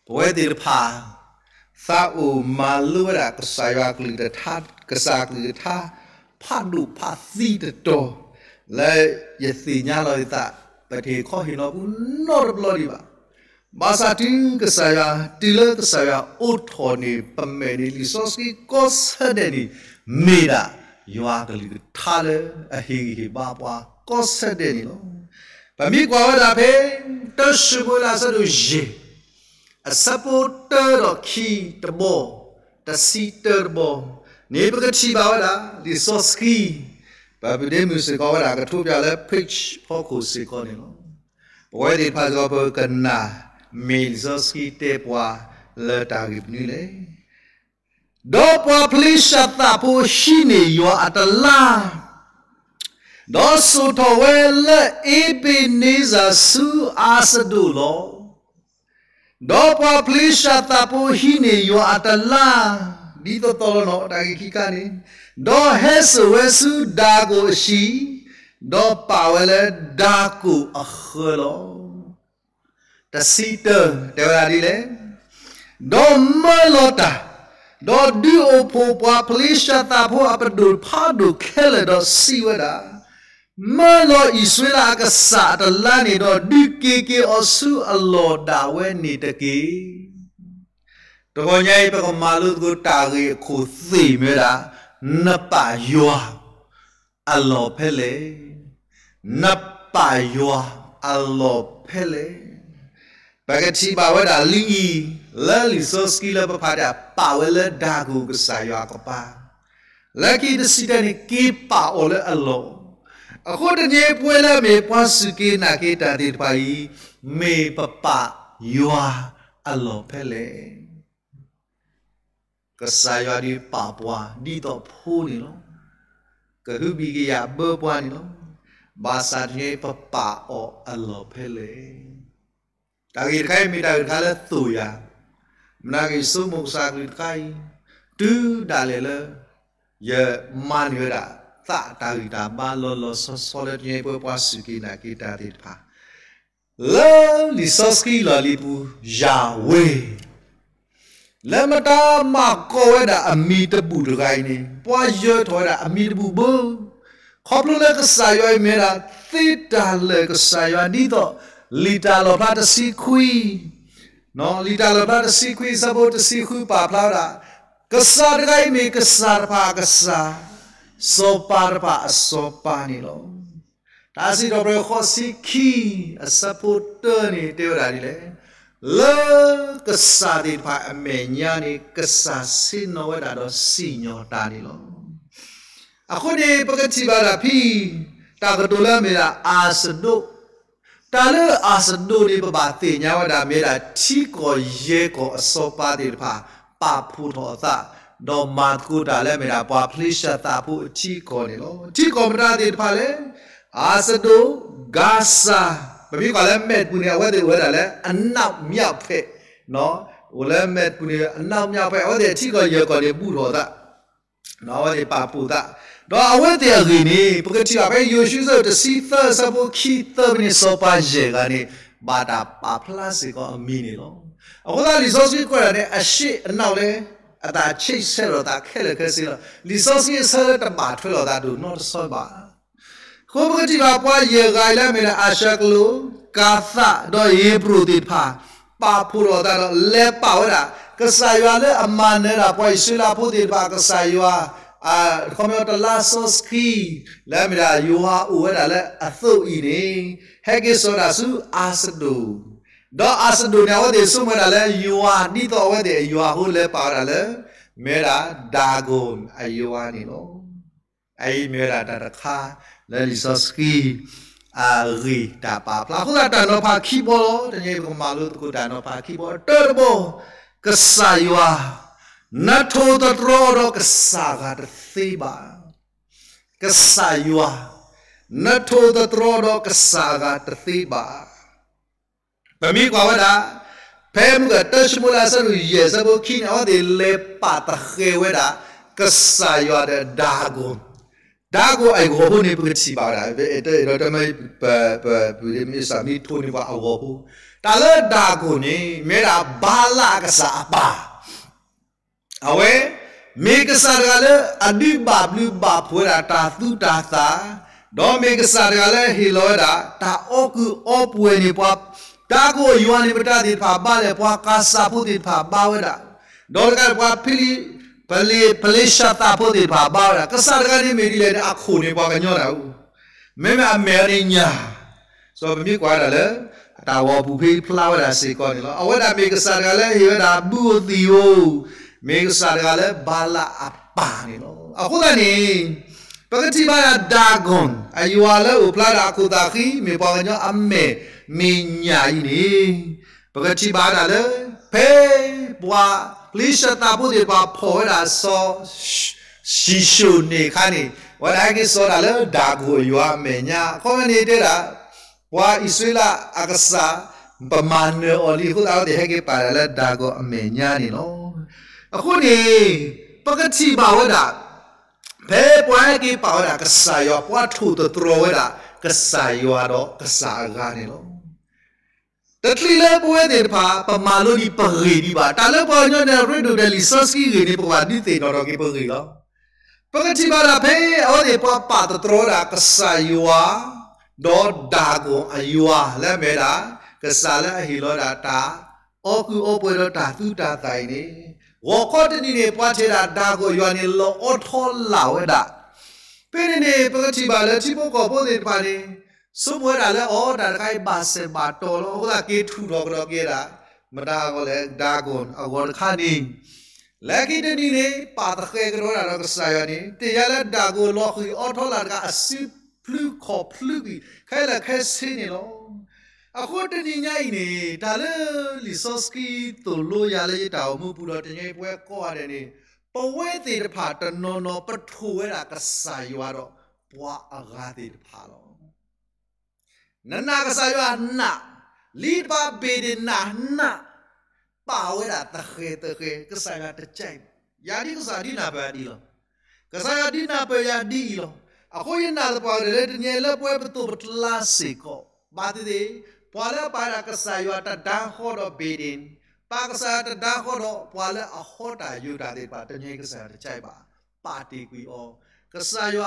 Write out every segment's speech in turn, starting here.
ပဝဲသ့ၣ်တဖၣ် သးအိၣ်မၤလိဝဲဒၣ်ကစၢ်ယွၤကလုၢ်ကထါ, ကစၢ်ကလုၢ်ကထါ ဖးဒိၣ်ဖးသံတတီၤ လၢယသ့ၣ်ညါလီၤယသး ပတဟ့ၣ်ခီဟ့ၣ်နီၤပူၤနီတဘျီဒံးဘၣ်. ဘၣ်ဆၣ်တုၤကစၢ်ယွၤ, တုၤလၢကစၢ်ယွၤအိးထီၣ်န့ၢ်ပမဲာ်န့ၣ် လံာ်စီဆှံကိးဆၢဒဲးန့ၣ် မ့ၢ်ဒၣ်ယွၤကလုၢ်ကထါလၢအဟ့ၣ်ဂံၢ်ဟ့ၣ်ဘါပှၤကိးဆၢဒဲးန့ၣ်လီၤ. ပမ့ၢ်ကွၢ်ဝဲဒၣ်ဖဲ တၢၡမူၤအ့လးအဆၢဒိၣ်ယဲၢ် အဆၢဖိတၢဒီးခံတဘီ, တဆံတၢတဘီန့ၣ် ပကထံၣ်ဘၣ်ဝဲဒၣ် လံာ်စီဆှံ, ပပဒ့မုၢ်စ့ၢ်ကီးဝဲဒၣ် ကထိးပၠးလၢ page ဖီခိၣ်စ့ၢ်ကီးန့ၣ်လီၤ. ပဝဲသ့ၣ်တဖၣ်စ့ၢ်ကီး ပကနၣ်မ့ၢ်လံာ်စီဆှံတဲပှၤလၢတၢ်ဂ့ၢ်မနုၤလဲၣ်. ဒီးပှၤဖလ့ၡသးဖိဟံးန့ၢ်ယွၤအတလါ, ဒီးစိာ်ထီၣ်ဝဲလၢအ့ဘ့န့စၢ်ဆူအၤစဒိၣ်လီၤ. ဒီးပှၤဖလ့ၡသးဖိဟံးန့ၢ်ယွၤအတလါ, ဒ်သိးသိးလီၤနီၤ တၢ်ဂ့ၢ်ခံခါန့ၣ်, ဒီးဟဲစိာ်ဝဲဆူဒၤကိၣ်အဟံၣ်, ဒီးပာ်ဝဲလၢဒၤကိၣ်အဃၢၤလီၤ. တဆံတၢ တဲဝဲဒၣ်ဒ်လဲၣ်, ဒီးမၢလီၤတၢ်, ဒီးဒုးအိၣ်ဖှိၣ်ပှၤဖလ့ၡသးဖိအပဒိၣ်ဖးဒိၣ်ခဲလၢာ်ဒီးစံးဝဲဒၣ်, မၢလီၤအံၣ်စရ့လးအကစၢ်အတလါန့ၣ်ဒီး ဒုးက့ၤက့ၤအီၤဆူအလီၢ်ဒၣ်ဝဲန့ၣ်တက့ၢ်. တဂီၤညါအံၤ ပကမၤလိသကိးတၢ်ဂ့ၢ်အခိၣ်သ့ၣ်မ့ၢ်ဝဲဒၣ်, နပာ်ယွၤအလီၢ်ဖဲလဲၣ်. နပာ်ယွၤအလီၢ်ဖဲလဲၣ်. ပကထံၣ်ဘၣ်ဝဲဒၣ်လံအံၤ လၢလံာ်စီဆှံလၢပဖးတၢ် ပာ်ဝဲလၢဒၤကိၣ်ကစၢ်ယွၤအကပၤ, လၢခံတဆံတၢန့ၣ် က့ၤပာ်အီၤလၢအလီၢ်. အဃိတနံၤအံၤ ပဝဲလၢအမ့ၢ်ပှၤစူၢ်က့ၤနာ်က့ၤတၢ်သ့ၣ်တဖၣ်အံၤ မ့ၢ်ပပာ်ယွၤအလီၢ်ဖဲလဲၣ်. ကစၢ်ယွၤဒုးပာ်ပှၤဒ်သိးဖိန့ၣ်လီၤ. ကဟုကယာ်ဘၢပှၤန့ၣ်လီၤ. ဘၣ်ဆၣ်တနံၤအံၤ ပပာ်အီၤအလီၢ်ဖဲလဲၣ်. တၢ်ဂ့ၢ်တခါအံၤ မ့ၢ်တၢ်ဂ့ၢ်တခါလၢသိၣ်ယၤ, မနုၤက့ၤ ယဆိကမိၣ်ကစၢ်ကလုၢ်တခါအံၤ, တုၤဒၣ်လဲာ်လၢ ယမၤန့ၢ်ဝဲဒၣ် သးတၢ်ဂံၢ်တၢ်ဘါလီၤလီၤဆီဆီလၢတနံၤအံၤ ပဝဲပှၤစူၢ်က့ၤနာ်က့ၤတၢ်သ့ၣ်တဖၣ် လၢလံာ်စီဆှံလီၢ်လံၤပူၤ ယၤဝ့ၤ လၢမတၤမၤကိးဝဲဒၣ်အမံၤတဘူၣ်တဂၤအံၤန့ၣ် ပှၤယၢၤထီၣ်ဝဲဒၣ်အမံၤတဘူၣ်ဘၣ်. ခီဖျိလၢကစၢ်ယွၤအံၤမ့ၢ်ဝဲဒၣ် သ့တၢ်လၢာ်ကစၢ်ယွၤဒ်သိး လံာ်တၢ်လီၣ်ဖျါတဆံခွံ, လံာ်တၢ်လီၣ်ဖျါတဆံခွံ အဆၢဖိတဆံဃု ပာ်ဖျါဝဲဒၣ်, ကစၢ်တဂၤအံၤမ့ၢ်ကစၢ်တဖၣ်အကစၢ်, စီၤပၤတဖၣ်အစီၤပၤန့ၣ်လီၤ. တၢ်စံးထီၣ်ပတြၢၤ ဃိးဆံခံ အဆၢဖိတၢန့ၣ် တဲဝဲဒၣ်ဒ်လဲၣ်, လၢကစၢ်သ့ၣ်တဖၣ်အမဲာ်ညါန့ၣ် ကစၢ်ဆ့ၣ်နီၤဝဲဒၣ်ဒီးစံၣ်ညီၣ်တၢ်န့ၣ်လီၤ. အဃိန့ၣ် ပကထံၣ်ဘၣ်ဒၣ်ဖဲ တၢ်ကတိၤလၢအမ့ၢ်ဒၣ်အၤစဒိၣ်, တၢ်လၢအၤစဒိၣ်န့ၣ် ပဘၣ်သ့ၣ်ညါဝဲဒၣ် မ့ၢ်ဝဲဒၣ်ထံကီၢ်ယဲၢ်ကီၢ်အစီၤပၤသ့ၣ်တဖၣ် ပာ်ဖှိၣ်ထီၣ်အသး, ဒီးမၤသကိးတၢ်လၢအမ့ၢ်ဒၣ်ပှၤဖလ့ၡသးဖိအထံအကီၢ်န့ၣ်လီၤ. ထံကီၢ်မတၤသ့ၣ်တဖၣ်လဲၣ်, အၤစဒိၣ်, ကၤစၤ, ပမ့ၢ်ကွၢ်လၢ map ပူၤန့ၣ် အဝဲသ့ၣ်အိၣ်ဝဲဒၣ်လၢ အနောက်မြောက်ဖက်, အိၣ်လၢ map ပူၤန့ၣ် အနောက်မြောက်ဖက် အဝဲသ့ၣ်အထံကီၢ်ယဲၢ်ကီၢ်န့ၣ် ဘူၣ်ထီၣ်အသး အဝဲသ့ၣ်ပာ်ဖှိၣ်သး, ဒီးအဝဲသ့ၣ်အဂ့ၢ်န့ၣ် ပကထံၣ်ဘၣ်ဖဲယိၤၡူ အဆၢဒိၣ်တဆံသၢအဆၢဖိခံ သၢဖဲန့ၣ် စီၤပၤယဲၢ်ဂၤန့ၣ် ဘၣ်တၢ်ပာ်ဖျါစ့ၢ်ကီးအမံၤန့ၣ်လီၤ. အဃိသတး လံာ်စီဆှံကွဲးဒၣ်န့ၣ် အရှေ့အနောက်လၢ အတၢ်ဆံးဆဲးထီၣ်သးခဲလၢာ်ခဲဆ့လီၤ. လံာ်စီဆှံအဆၢလၢတဘၣ်ထွဲလိာ်သးဒိၣ်နီတဆီဘၣ်. အဃိပကထံၣ်ဘၣ်ပှၤယဲၢ်ဂၤအံၤလၢအမ့ၢ်ဒၣ် အၤၡၤကလိာ်, ကၤသး, ဒီးဧ့ၤဘြိၤသ့ၣ်တဖၣ် ပာ်ဖှိၣ်ထီၣ်အသးဒီး လဲၤပာ်ဝဲဒၣ် ကစၢ်ယွၤလၢအမၤနၢၤဒၣ်ပှၤအံၣ်စရ့လးဖိသ့ၣ်တဖၣ် ကစၢ်ယွၤ အခီပညီတလါစီဆှံ လၢအမ့ၢ်ဒၣ်ယိၤဟၣ်အိၣ်ဝဲဒၣ်လၢအသိးအံၤန့ၣ် ဟဲက့ၤစိာ်ဒၣ်ဆူအၤစဒိၣ်, ဒီးအၤစဒိၣ်န့ၣ် အဝဲသ့ၣ်ဆိကမိၣ်ဝဲဒၣ်လၢယွၤ ဒ်သိးအဝဲသ့ၣ်အယွၤအဃိ လဲၤပာ်ဝဲဒၣ်လၢ မ့ၢ်ဝဲဒၣ်ဒၤကိၣ်အယွၤန့ၣ်လီၤ. အအံၤမ့ၢ်ဝဲဒၣ်တၢ်တခါ လၢလံာ်စီဆှံ အဂ့ၢ်တၢ်ပာ်ဖျါ အဃိသတးတၢ်နီၤဖးခံဘီလီၤ. တနံၤအံၤပကမၤလိသကိးတၢ်နီၤဖးခံဘီ, တၢတဘီ, ကစၢ်ယွၤ နထိၣ်သတြီဒီးကစၢ်ဂၤတသ့ဘၣ်. ကစၢ်ယွၤ နထိၣ်သတြီဒီးကစၢ်ဂၤတသ့ဘၣ်. ပမ့ၢ်ကွၢ်ဝဲဒၣ် ဖဲမုၢ်ဂီၤ တၢၡမူၤအ့လး အဆၢဒိၣ်ယဲၢ် အဆၢဖိခံန့ၣ် အဝဲသ့ၣ်လဲၤပာ်သဃဲၤဝဲဒၣ် ကစၢ်ယွၤဒီးဒၤကိၣ်, ဒၤကိၣ်အဂီၤဖိန့ၣ် ပကထံၣ်ဘၣ်ဝဲဒၣ် ပအဲၣ်ဒိးတဲမ့ၢ် ပ ပ ပမ့ၢ်စၢ်မ့ၢ်ထိၣ်န့ၢ်ပှၤအဂီၤဖိ တၢ်လၢဒၢကိၢ်န့ၣ် မ့ၢ်ဝဲဒၣ်ဘၤလးအကစၢ်အပၢ် အဝဲ မ့ၢ်ကစၢ်တဂၤလၢအဒုးဘၣ်ဘျုးဘၣ်ဖှိၣ်ဝဲဒၣ်တၢ်သူတၢ်သၣ်, ဒီးမ့ၢ်ကစၢ်တဂၤလၢဟ့ၣ်လီၤဝဲဒၣ် တၢ်အီၣ်ကုၢ်အီပှဲၤန့ၣ် ပှၤဒၢကိၢ်အယွၤန့ၣ် ပတၢ်သ့ၣ်တဖၣ်ဘါလဲၣ်, ပှၤကၤစၤဖိသ့ၣ်တဖၣ်ဘါဝဲဒၣ်, ဒီးတကးဒံးပှၤဖလ့ၡသးဖိသ့ၣ်တဖၣ်ဘါဝဲဒၣ်, ကစၢ်တဂၤန့ၣ်မ့ၢ်ဒ်လဲၣ်န့ၣ် အခိၣ်န့ၣ်ပှၤကညီတၢ်အိၣ် မ့မ့ၢ်အမဲာ်န့ၣ်ညၣ်, စီၤပမ့ၢ်ကွၢ်ဒၣ်လၢ တၢ်ဂီၤပူၤဖဲအံၤဖျါဝဲဒၣ်စ့ၢ်ကီးန့ၣ်လီၤ. အဝဲဒၣ်မ့ၢ်ကစၢ်တဂၤလၢဟ့ၣ်ဝဲဒၣ်ဘုဧိၤသံၣ်ဧိၤ, မ့ၢ်ကစၢ်တဂၤလၢဘၤလးအပၢ်န့ၣ်လီၤ. အဃိသတးန့ၣ် ပကထံၣ်ဘၣ်ဒၣ်ဒၢကိၢ် အယွၤလၢအိၣ်ဖျါဒၣ်အခိၣ်သးဃံ မ့ၢ်ပှၤကညီအမဲာ်မ့ၢ်ညၣ်အံၤန့ၣ် ပကထံၣ်ဘၣ်ဒၣ်လၢ ဖဲပှၤဖလ့ၡသးဖိသ့ၣ်တဖၣ်ဖီၣ်ဝဲဒၣ်စီၤၡံၣ်ၡိၣ်န့ၣ်အခါန့ၣ် အဝဲဒၣ်ဟဲက့ၤစိာ်ဒၣ်လၢဒၢကိၢ်အယွၤအမဲာ်ညါ, အခီပညီန့ၣ်တဲဒၣ် ပှၤအံၣ်စရ့လးအကစၢ် ပမၤနၢၤအီၤလံအဃိသတး အဝဲသ့ၣ်ဟဲက့ၤပာ်ဒၣ်လၢဒၢကိၢ်အမဲာ်ညါန့ၣ်လီၤ. အဃိန့ၣ် ပကထံၣ်ဘၣ်ဝဲဒၣ် ဖဲပှၤဟဲက့ၤပာ်ဝဲဒၣ်ကစၢ်ယွၤ ပှၤထိၣ်သတြီၤဝဲဒၣ်ကစၢ်ယွၤဒီးကစၢ်အဂၤန့ၣ်လီၤ. တချုးလၢပဝဲသ့ၣ်တဖၣ် ပမၤလိဒံးပဂ့ၢ်ဒံးဘၣ်, တၢ်လၢပှၤကညီန့ၣ် ရ့ဒိၣ်ဒီးလံာ်စီဆှံဂ့ၢ်န့ၣ် ပကဘၣ်ဒုးသ့ၣ်နီၣ်ထီၣ်က့ၤပဂ့ၢ်လီၤ. ပကထံၣ်ဘၣ်ဒၣ်ဖဲအဝဲသ့ၣ်ပှၤပာ်သတြီၤဝဲဒၣ်ကစၢ်ယွၤ ဒီးဒၢကိၢ်အယွၤလၢအမ့ၢ်ဝဲဒၣ် ကစၢ်လၢအဟ့ၣ်လီၤဝဲဒၣ်တၢ်အီၣ်ကုၢ်အီပှဲၤဒီးတၢ်သူတၢ်သၣ်အံၤန့ၣ် ဂီၤခီတနံၤန့ၣ် ပှၤထံၣ်ဒၣ်ဒၢကိၢ်အယွၤန့ၣ် လီၤအိးထီလာ်ဝဲဒၣ် ဖဲန့ၣ်န့ၣ် ပကထံၣ်ဘၣ်လၢထံဖိကီၢ်ဖိသ့ၣ်တဖၣ်န့ၣ် ဆိကမိၣ်ဝဲဒၣ်လၢအီၤ တၢ်တခါအံၤဘၣ်စဲးဘၣ်တီၤလီၤ. အဃိသတးက့ၤထူၣ်ထီၣ်ကဒီးက့ၤဒၣ် မတၤအဂီၢ်လဲၣ် ဒၢကိၢ်အဂီၢ်တခါန့ၣ် လၢခံတနံၤန့ၣ် ပာ်သဃဲၤကဒီးဝဲဒၣ်ဒီးကစၢ်ယွၤန့ၣ် သ့ၣ်ညါလၢဒၢကိၢ်လီၤဃံၤအိးထီလာ်တခါ အစုဖျုခီၣ်ဖျုကွံာ် ခဲလၢာ်ခဲဆ့န့ၣ်လီၤ. အဃိတနံၤညါအံၤန့ၣ် တၢ်လၢလံာ်စီဆှံသိၣ်လိယၤလၢယတၢ်အိၣ်မူပူၤဒီး တနံၤအံၤပဝဲကိးဂၤဒဲးန့ၣ် ပဝဲသ့ၣ်တဖၣ်တနီၤနီၤ ပထိၣ်ဝဲဒၣ်ကစၢ်ယွၤဒီးပှၤအဂၤသ့ၣ်တဖၣ်လီၤ. နနာ်ကစၢ်ယွၤနး, လံာ်တဖၣ်ဘ့ၣ်ဒ့ၣ်နးနး, ပာ်ဝဲဒၣ်သဃဲၤသဃဲၤ ကစၢ်ယွၤတကးဘၣ်. ယၤဒ်ကစၢ်ဒုးနၢ်ပၢၢ်ယၤဒ်အံၤလီၤ. ကစၢ်ယွၤဒုးနၢ်ပၢၢ်ယၤဒ်အံၤလီၤ. အဃိယနာ်သပှၢ်ကတၢၢ်လၢတနံၤအံၤလၢပဝဲပသိးပကျါစ့ၢ်ကီး ဘၣ်သ့ၣ်သ့ၣ် ပှၤလၢပာ်ဝဲဒၣ်ကစၢ်ယွၤတဒါဃီဒီးဘ့ၣ်ဒ့ၣ်, ပာ်ကစၢ်ယွၤတဒါဃီဒီးပှၤလၢအဟီတၢ်ယိာ်တၢ်သ့ၣ်တဖၣ် တနံၤအံၤကစၢ်ယွၤတကးဘၣ် ပာ်တ့ၢ်ကွံာ်အီၤ. ကစၢ်ယွၤဘၣ်အသးလၢပကဒုးသ့ၣ်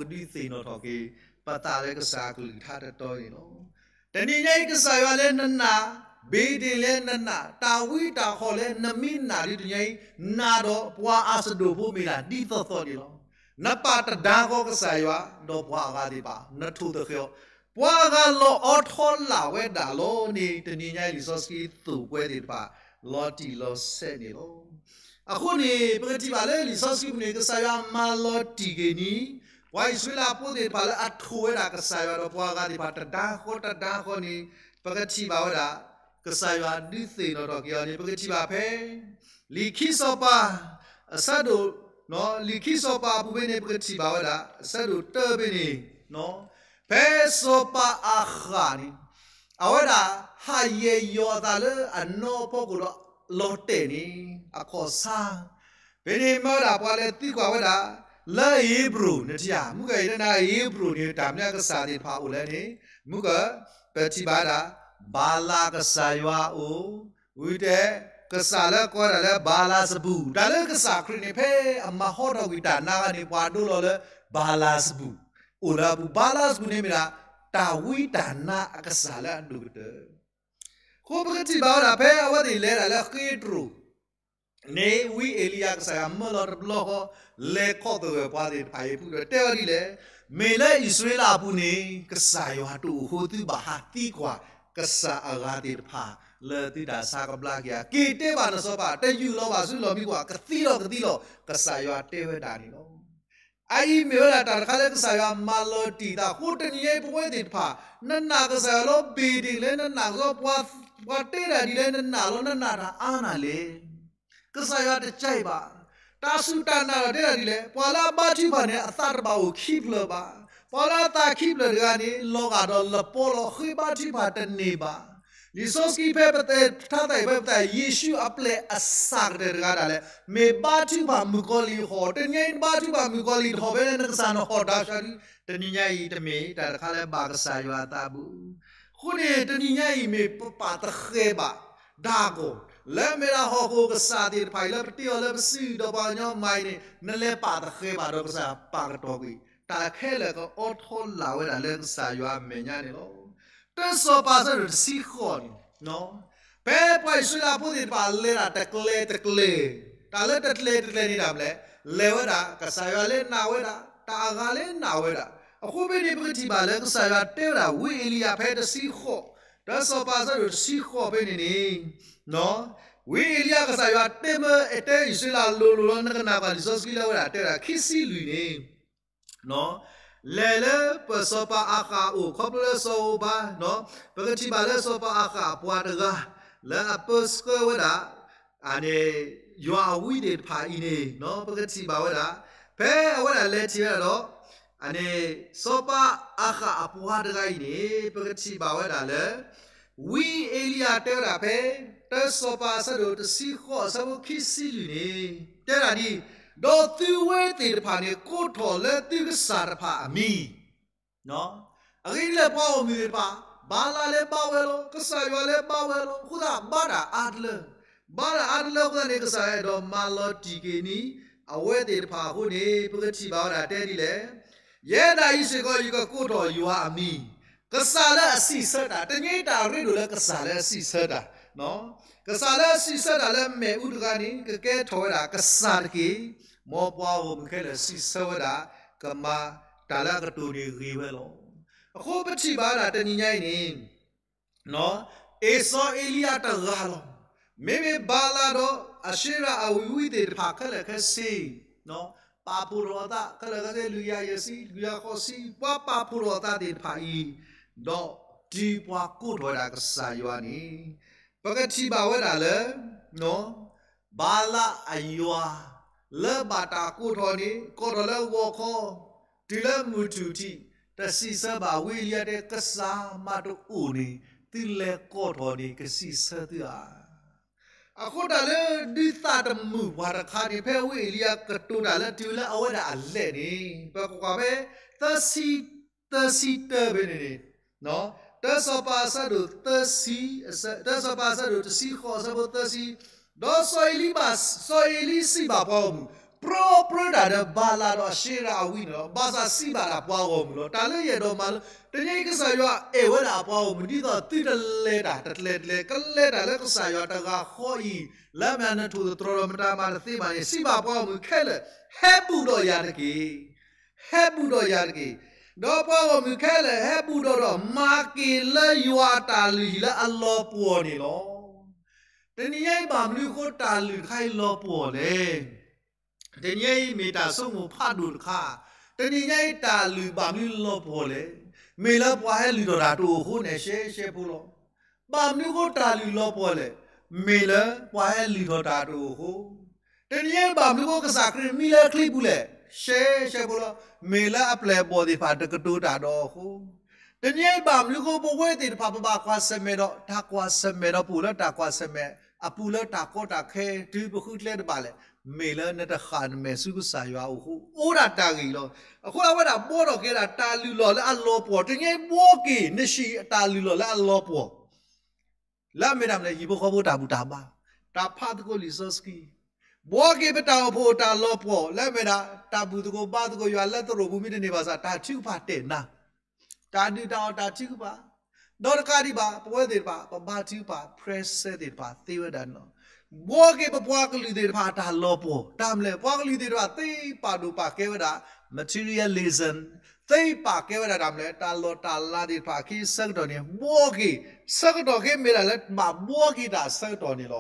နီၣ်ထီၣ်က့ၤ ပသးလၢကစၢ်အကလုၢ်ကထါတတီၤန့ၣ်လီၤ. တနံၤညါအံၤကစၢ်ယွၤလၢနနာ်, ဘ့ၣ်ဒ့ၣ်လၢနနာ်, တၢ်ဝံတၢ်ဃီၤလၢနမ့ၢ်နာ်ဒ်တနံၤအံၤ နၤဒီးပှၤအါစဒိၣ်ဖိမ့ၢ်ဒၣ်ဒ်သိးသိးန့ၣ်လီၤ. နပာ်တဒါဃီကစၢ်ယွၤ ဒီးပှၤအဂၤသ့ၣ်တဖၣ် နထိၣ်သဃဲၤအီၤ, ပှၤအဂၤလီၤအိးထီလာ်ဝဲဒၣ်လီၤန့ၣ် တနံၤညါအံၤလံာ်စီဆှံသိၣ်ပဝဲသ့ၣ်တဖၣ် လီၤတံၢ်လီၤဆဲးန့ၣ်လီၤ. အဃိန့ၣ် ပကထံၣ်ဘၣ်လၢလံာ်စီဆှံပူၤန့ၣ် ကစၢ်ယွၤမၤလီၤတံၢ်က့ၤန့ၣ် ပှၤအံၣ်စရ့လးဖိသ့ၣ်တဖၣ်လၢအထိၣ်ဝဲဒၣ်ကစၢ်ယွၤဒီးပှၤအဂၤသ့ၣ်တဖၣ် တဒါဃီတဒါဃီန့ၣ် ပကထံၣ်ဘၣ်ဝဲဒၣ် ကစၢ်ယွၤဒုးသ့ၣ်နီၣ်ထီၣ်က့ၤအီၤန့ၣ် ပကထံၣ်ဘၣ်ဖဲ လံာ်ခံစီၤပၤ အဆၢဒိၣ် လံာ်ခံစီၤပၤအပူၤဖဲန့ၣ် ပကထံၣ်ဘၣ်ဝဲဒၣ် အဆၢဒိၣ်တၢဖဲန့ၣ် ဖဲစီၤပၤအၤဃးန့ၣ် အဝဲဒၣ်ဟးယဲၢ်ယီၤအသးလၢအနီၢ်ဖီခိၣ်ဒီးလီၤတဲာ်န့ၣ် အခီၣ်ဆါ ဖဲန့ၣ်မၢဝဲဒၣ်ပှၤလဲၤသံကွၢ်ဝဲဒၣ် လၢဧ့ၤဘြိၣ် နထံၣ်ဧါ မုၢ်ကၢ်အံၤ တၢ်ဧ့ၤဘြိၣ်န့ၣ် တၢ်မနုၤကစၢ်သ့ၣ်တဖၣ်အိၣ်လဲၣ်န့ၣ် မုၢ်ကၢ် ပထံၣ်ဘၣ်ဝဲဒၣ် ဘၤလးကစၢ်ယွၤအိၣ် ဝံၤတဲ ကစၢ်လၢကိးဝဲဒၣ်လၢဘၤလးစဘူၣ် တၢ်လၢကစၢ်ခရံာ်န့ၣ် ဖဲအမၤဟီထီၣ်ကွံာ်တၢ်နါခါန့ၣ် ပှၤဒိလီၤလၢ ဘၤလးစဘူၣ် အိၣ်လၢအပူၤ ဘၤလးစဘူၣ်န့ၣ်မ့ၢ်ဒၣ် တၢ်ဝံတၢ်နါအကစၢ်လၢအဒိၣ်ကတၢၢ် အဃိပကထံၣ်ဘၣ်ဝဲဒၣ် ဖဲအဝဲသ့ၣ်လဲၤဒၣ်လၢဃ့တြိၣ်န့ၣ် ဝံအ့လံယၤကစၢ်ယွၤမၢလီၤတဘျီဃီ လဲၤခီၣ်သဂၢၢ်ပှၤသ့ၣ်တဖၣ်အံၤဖုဒီးတဲဝဲဒ်လဲၣ်, မ့ၢ်လၢအံၣ်စရ့လးအပူၤန့ၣ် ကစၢ်ယွၤတအိၣ်ဃိ သုဘၣ်ဟးသံကွၢ်ကစၢ်အဂၤသ့ၣ်တဖၣ် လၢသုတၢ်ဆါကဘျါက့ၤဧါ, က့ၤတဲဘၣ်နစီၤပၤ တယူၢ်လီၤဘၣ်ဆူလီၢ်မံခိၣ်ဘၣ် ကသံလီၤကသံလီၤ ကစၢ်ယွၤတဲဝဲဒၣ်န့ၣ်လီၤ. အအံၤမ့ၢ်ဝဲဒၣ်တၢ်တခါလၢကစၢ်ယွၤမၤလီၤတံၢ်သးအဃိ တနံၤအံၤပဝဲသ့ၣ်တဖၣ် နနာ်ကစၢ်ယွၤလၢဘ့ၣ်ဒ့ၣ်လၢ နနာ်ကစၢ်ယွၤ ပှၤတဲတၢ်ဒ်လဲၣ် နနာ်လီၤ နနာ်တၢ်အါနၤလဲၣ်. ကစၢ်ယွၤတကးဘၣ် တၢ်စူၢ်တၢ်နာ်လီၤတဲတၢ်ဒ်လဲၣ်, ပှၤလၢအဘါထုကဖၣ်န့ၣ် အသးတဘၣ်အိၣ်ခံဖျၢၣ်ဘၣ်. ပှၤလၢအသးခံဖျၢၣ်တဂၤန့ၣ် လီၤဂာ်ဒီးလပီလီၤ ဃ့ဘါထုကဖၣ်တန့ၢ်ဘၣ်. လံာ်စီဆှံဖဲပသဲးထါသးအံၤ ဖဲပသး ယ့ၣ်ၡူးအပျဲၢ်အစၢ်ကတၢၢ်တဂၤဒၣ်လဲာ် မ့ၢ်ဘါထုကဖၣ်မုၣ်ကီၤလံၢ်ဟီၣ်, တနံၤအံၤနဘါထုကဖၣ်မုၣ်ကီၤလံၢ်တဟီၣ်ဖဲလၢနကစၢ်နဟီၣ်တၢ်ဆါဒု တနံၤညါအံၤတမ့ၢ်တၢ်တခါလၢဘၣ်ကစၢ်ယွၤအသးဘၣ်. အဃိန့ၣ် တနံၤညါအံၤမ့ၢ်ပပာ်သဃဲၤဘၣ် Dagon လၢအမ့ၢ်ဒၣ်ဟီၣ်ခိၣ်ကစၢ်သ့ၣ်တဖၣ်အံၤ လၢပတ့အီၤလၢပစုဒီးပှၤကညီမၤအံၤန့ၣ် နလဲၤပာ်သဃဲၤဘၣ်ဒီးကစၢ်ယွၤပာ်ကတီၤကွံာ် တၢ်ခဲလၢာ်ကအိးထီၣ်လၢ်ဝဲဒၣ်လၢကစၢ်ယွၤအမဲာ်ညါန့ၣ်လီၤ. တၢစီၤပၤအဆၢဒိၣ်တဆံဃိးန့ၣ် ဖဲပှၤအံၣ်စရ့လးဖိသ့ၣ်တဖၣ်လဲၤဒၣ်တကျဲတကျဲ, တၢ်လၢတကျဲတကျဲန့ၣ်ဒၣ်လဲာ်, လဲၤဝဲဒၣ် ကစၢ်ယွၤလဲၤနာ်ဝဲဒၣ်, တၢ်အဂၤလဲၤနာ်ဝဲဒၣ်. အဃိဖဲန့ၣ် ပကထံၣ်ဘၣ်လၢကစၢ်ယွၤတဲဝဲဒၣ် ဝံအ့လံယၤဖဲတဆံဃိး, တၢစီၤပၤအဆၢဒိၣ်တဆံဃိးဖဲန့ၣ်န့ၣ်, ဝံအ့လံယၤ ကစၢ်ယွၤတဲမၢ တဲအံၣ်စရ့လးလိၤလိၤလီၤ. နကနၣ်ပှၤလံာ်စီဆှံလၢအဝဲဒၣ်တဲဝဲဒၣ် ခံဆံလွံၢ်န့ၣ် လဲၤလၢပစီၤပၤအၤဃးအအိၣ် ခီဖျိလၢစီၤဧိၤဘၤ, ပကထံၣ်ဘၣ်လၢစီၤပၤအၤဃးအပှၤတဂၤ လၢအပၢဆှၢဝဲဒၣ် အန့ၣ် ယွၤအဝံသ့ၣ်တဖၣ်အံၤန့ၣ် ပကထံၣ်ဘၣ်ဝဲဒၣ် ဖဲအဝဲဒၣ်လဲၤထံၣ်ဝဲဒၣ်ဒီး အန့ၣ် စီၤပၤအၤဃးအပှၤတဂၤအံၤန့ၣ် ပကထံၣ်ဘၣ်ဝဲဒၣ်လၢ ဝံအ့လံယၤတဲဝဲဒၣ်ဖဲ တၢစီၤပၤအဆၢဒိၣ်တဆံဃိးအဆၢဖိခံဆံလွံၢ်န့ၣ် တဲဒၣ်ဒ်, ဒီးသုဝဲသ့ၣ်တဖၣ်န့ၣ် ကိးထီၣ်လၢသုကစၢ်တဖၣ်အမံၤ အဂ့ၢ်ဒ်လဲၣ် ပှၤဂီၢ်မုၢ်သ့ၣ်တဖၣ် ဘၤလးလၢဘါဝဲလီၤ, ကစၢ်ယွၤလၢဘါဝဲလီၤ, အဃိသတးဘါတၢ်အါတလၢ, ဘါတၢ်အါတလၢအဃိသတးန့ၣ် ကစၢ်ယွၤအဲၣ်ဒိးမၤလီၤတံၢ်က့ၤန့ၣ် အဝဲသ့ၣ်တဖၣ်အဃိန့ၣ် ပကထံၣ်ဘၣ်ဝဲဒၣ်တဲဒ်လဲၣ်, ယဲဒၣ်အံၤစ့ၢ်ကီး ယကကိးထီၣ်ယွၤအမံၤ, ကစၢ်လၢအစံးဆၢတၢ်, တနံၤအံၤတၢ်ရ့ဒိၣ်လၢကစၢ်လၢအစံးဆၢတၢ် ကစၢ်လၢအစံးဆၢတၢ်လၢမ့ၣ်အူတဂၤန့ၣ် ကကဲထီၣ်ဝဲဒၣ်ကစၢ်တက့ၢ်. မ်ပှၤဂီၢ်မုၢ်ခဲလၢာ်စံးဆၢဝဲဒၣ် ကမၤတၢ်လၢအကတိၤန့ၣ်ဂ့ၤဝဲလီၤ. အဃိပထံၣ်ဘၣ်ဝဲဒၣ်တနံၤညါအံၤန့ၣ် အ့စီၤအ့လံယၤတဂၤလီၤ. မ့မ့ၢ်ဘၤလးဒီးအၤၡ့ရၤအဝံသ့ၣ်တဖၣ်ခဲလၢာ်ခဲဆ့ ပာ်ဖှိၣ်ထီၣ်အသး ခဲလၢာ်ခဲဆ့ လွံၢ်ကယၤယဲၢ်ဆံ လွံၢ်ကယၤဃိးဆံ ပှၤပာ်ဖှိၣ်ထီၣ်အသးသ့ၣ်တဖၣ်အံၤ ဒီးတုၤပှၤကိးထီၣ်ဝဲဒၣ်ကစၢ်ယွၤန့ၣ် ပကထံၣ်ဘၣ်ဝဲဒၣ်လၢ ဘၤလးအယွၤ လၢဘၣ်တၢ်ကိးထီၣ်န့ၣ် ကိးထီၣ်လၢဂီၤခီ တုၤလၢမုၢ်ထူၣ်ထံး တစံးဆၢဘၣ်ဝံအ့လံယၤတဲ ကစၢ်မၤတအိၣ်န့ၣ် သုလဲၤကိးထီၣ်န့ၣ် ကစံးဆၢသုဧါ. အဃိတၢ်လၢဒုးသးတမုာ်ပှၤတခါန့ၣ် ဖဲဝံအ့လံယၤကတိၤတၢ်လၢတုၤလၢအဝဲဒၣ်အလဲၣ်န့ၣ် ပကကွၢ်ဖဲ သၢဆံ သၢဆံတၢဖဲန့ၣ်န့ၣ် တၢစီၤပၤအဆၢဒိၣ်သၢဆံ, တၢစီၤပၤအဆၢဒိၣ်တဆံဃိးအဆၢဖိသၢဆံ, ဒီးစီၤအ့လံဘၣ်, စီၤအ့လံစံးဘၣ်ပှၤဂီၢ်မုၢ်, ပြၢပြၢတၢ်ဒီးဘၤလးဒီးအၤၡ့ရၤအဝံန့ၣ်လီၤ. ဘၣ်ဆၣ်စံးဘၣ်ဒၣ်ပှၤဂီၢ်မုၢ်လီၤ. တၢ်လၢယအဲၣ်ဒိးမၤလၢ တနံၤအံၤကစၢ်ယွၤအဲၣ်ဝဲဒၣ်အပှၤဂီၢ်မုၢ် ဒ်သိးသုတလဲၤတၢ်တကျဲတကျဲ, ကလဲၤတၢ်လၢကစၢ်ယွၤတဂၤဃီအံၤ, လၢမ့ၢ်နထိၣ်သတြီၤဒီးမတၤမၤတသ့ဘၣ်န့ၣ် စံးဘၣ်ပှၤဂီၢ်မုၢ်ခဲလၢာ်, ဟဲဘူးဒီးယၤတက့ၢ်. ဟဲဘူးဒီးယၤတက့ၢ်. ဒီးပှၤဂီၢ်မုၢ်ခဲလၢာ်ဟဲဘူးဒီးဒီး မၤက့ၤလၢယွၤအတၢ်လုၢ်ဟံၣ်လၢအလီၤပှီၢ်န့ၣ်လီၤ. တနံၤညါအံၤဘၣ်မနုၤအဃိတၢ်လုၢ်တခါအံၤလီၤပှီၢ်လဲၣ်. တနံၤညါအံၤမ့ၢ်တၢ်ဆိကမိၣ်ဖးဒိၣ်တခါ, တနံၤညါအံၤတၢ်လုၢ်ဘၣ်မနုၤလီၤပှီၢ်လဲၣ်. မ့ၢ်လၢပှၤဟဲလုၢ်ထီၣ်တၢ်တအိၣ်အဃိန့ၣ် ရှဲရှဲဖိလီၤ. ဘၣ်မနုၤအဃိတၢ်လုၢ်လီၤပှီၢ်လဲၣ်. မ့ၢ်လၢပှၤဟဲလုၢ်ထီၣ်တၢ်တအိၣ်အဃိ တနံၤညါအံၤဘၣ်မနုၤအဃိကစၢ်ခရံာ်မံလၢအချံပူၤလဲၣ်. ရှဲရှဲဖိလီၤ. မ့ၢ်လၢအပျဲၢ်အဘီၣ်သ့ၣ်တဖၣ်တကတိၤတၢ်ဒီးအီၤအဃိ, တနံၤညါအံၤဘၣ်မနုၤအဃိ ပဝဲသ့ၣ်တဖၣ်ပဘၣ်ကွၢ်ဆၢၣ်မဲာ်ဒီး တၢ်ကွၢ်ဆၢၣ်မဲာ်ဒီးပအိၣ်လၢတၢ်ကွၢ်ဆၢၣ်မဲာ်အပူၤလၢတၢ်ကီတၢ်ခဲတုၤပဃုကျဲတဘၣ်လဲၣ်. မ့ၢ်လၢနတဃၣ်နမဲာ်ဆူကစၢ်ယွၤအအိၣ်အဃိ အိၣ်ဒၣ်တၢ်ဂ့ၢ်လီၤ. အဃိအဝဲဒၣ်ဘှီထီၣ်က့ၤဒၣ်တၢ်လုၢ်လီၢ်လၢအလီၤပှီၢ်, တနံၤညါအံၤဘှီက့ၤနဟံၣ်အတၢ်လုၢ်လီၢ်လၢအလီၤပှီၢ် လၢအမ့ၢ်တၢ်မနုၤလဲၣ် ဟံၣ်ဖိဃီဖိတၢ်ဘူၣ်တၢ်ဘါ, တၢ်ဖးသကိးလံာ်စီဆှံ, ဘှီက့ၤပတၢ်အိၣ်ဖှိၣ်တၢ်လီၤပှီၢ် လၢအမ့ၢ်ဒၣ် တၢ်ဘူၣ်သကိးဘါသကိးယွၤလၢသရိာ်ပူၤမ့ၢ်တန့ၢ်ဘၣ်ဆၣ် တၢ်ထုကဖၣ်တဲာ်နၤ, တၢ်ဒုၣ်တၢ်အီၣ်တၢ်ထုကဖၣ်, ဒီးတကးဒံးဘၣ် ပဝဲသ့ၣ်တဖၣ် ပဘါထုကဖၣ် present သ့ၣ်တဖၣ်သ့ဝဲဒၣ်န့ၣ်လီၤ. ဘှီက့ၤပပှၤကလုာ်သ့ၣ်တဖၣ်တၢ်လီၤပှီၢ် တၢ်မနုၤလဲၣ် ပှၤကလုာ်သ့ၣ်တဖၣ်သ့ပာ်ဒိၣ်ပာ်ကဲဝဲဒၣ် materialism သ့ပာ်ကဲဝဲဒၣ်တၢ်မနုၤလဲၣ် တၢ်လီၢ်တၢ်လၤသ့ၣ်တဖၣ်အခံအဆၢကတီၢ်န့ၣ် ဘှီက့ၤ ဆၢကတီၢ်ခဲမ့ၢ်ဒၣ်လၢဘၣ်ဘှီက့ၤတၢ်အဆၢကတီၢ်န့ၣ်လီ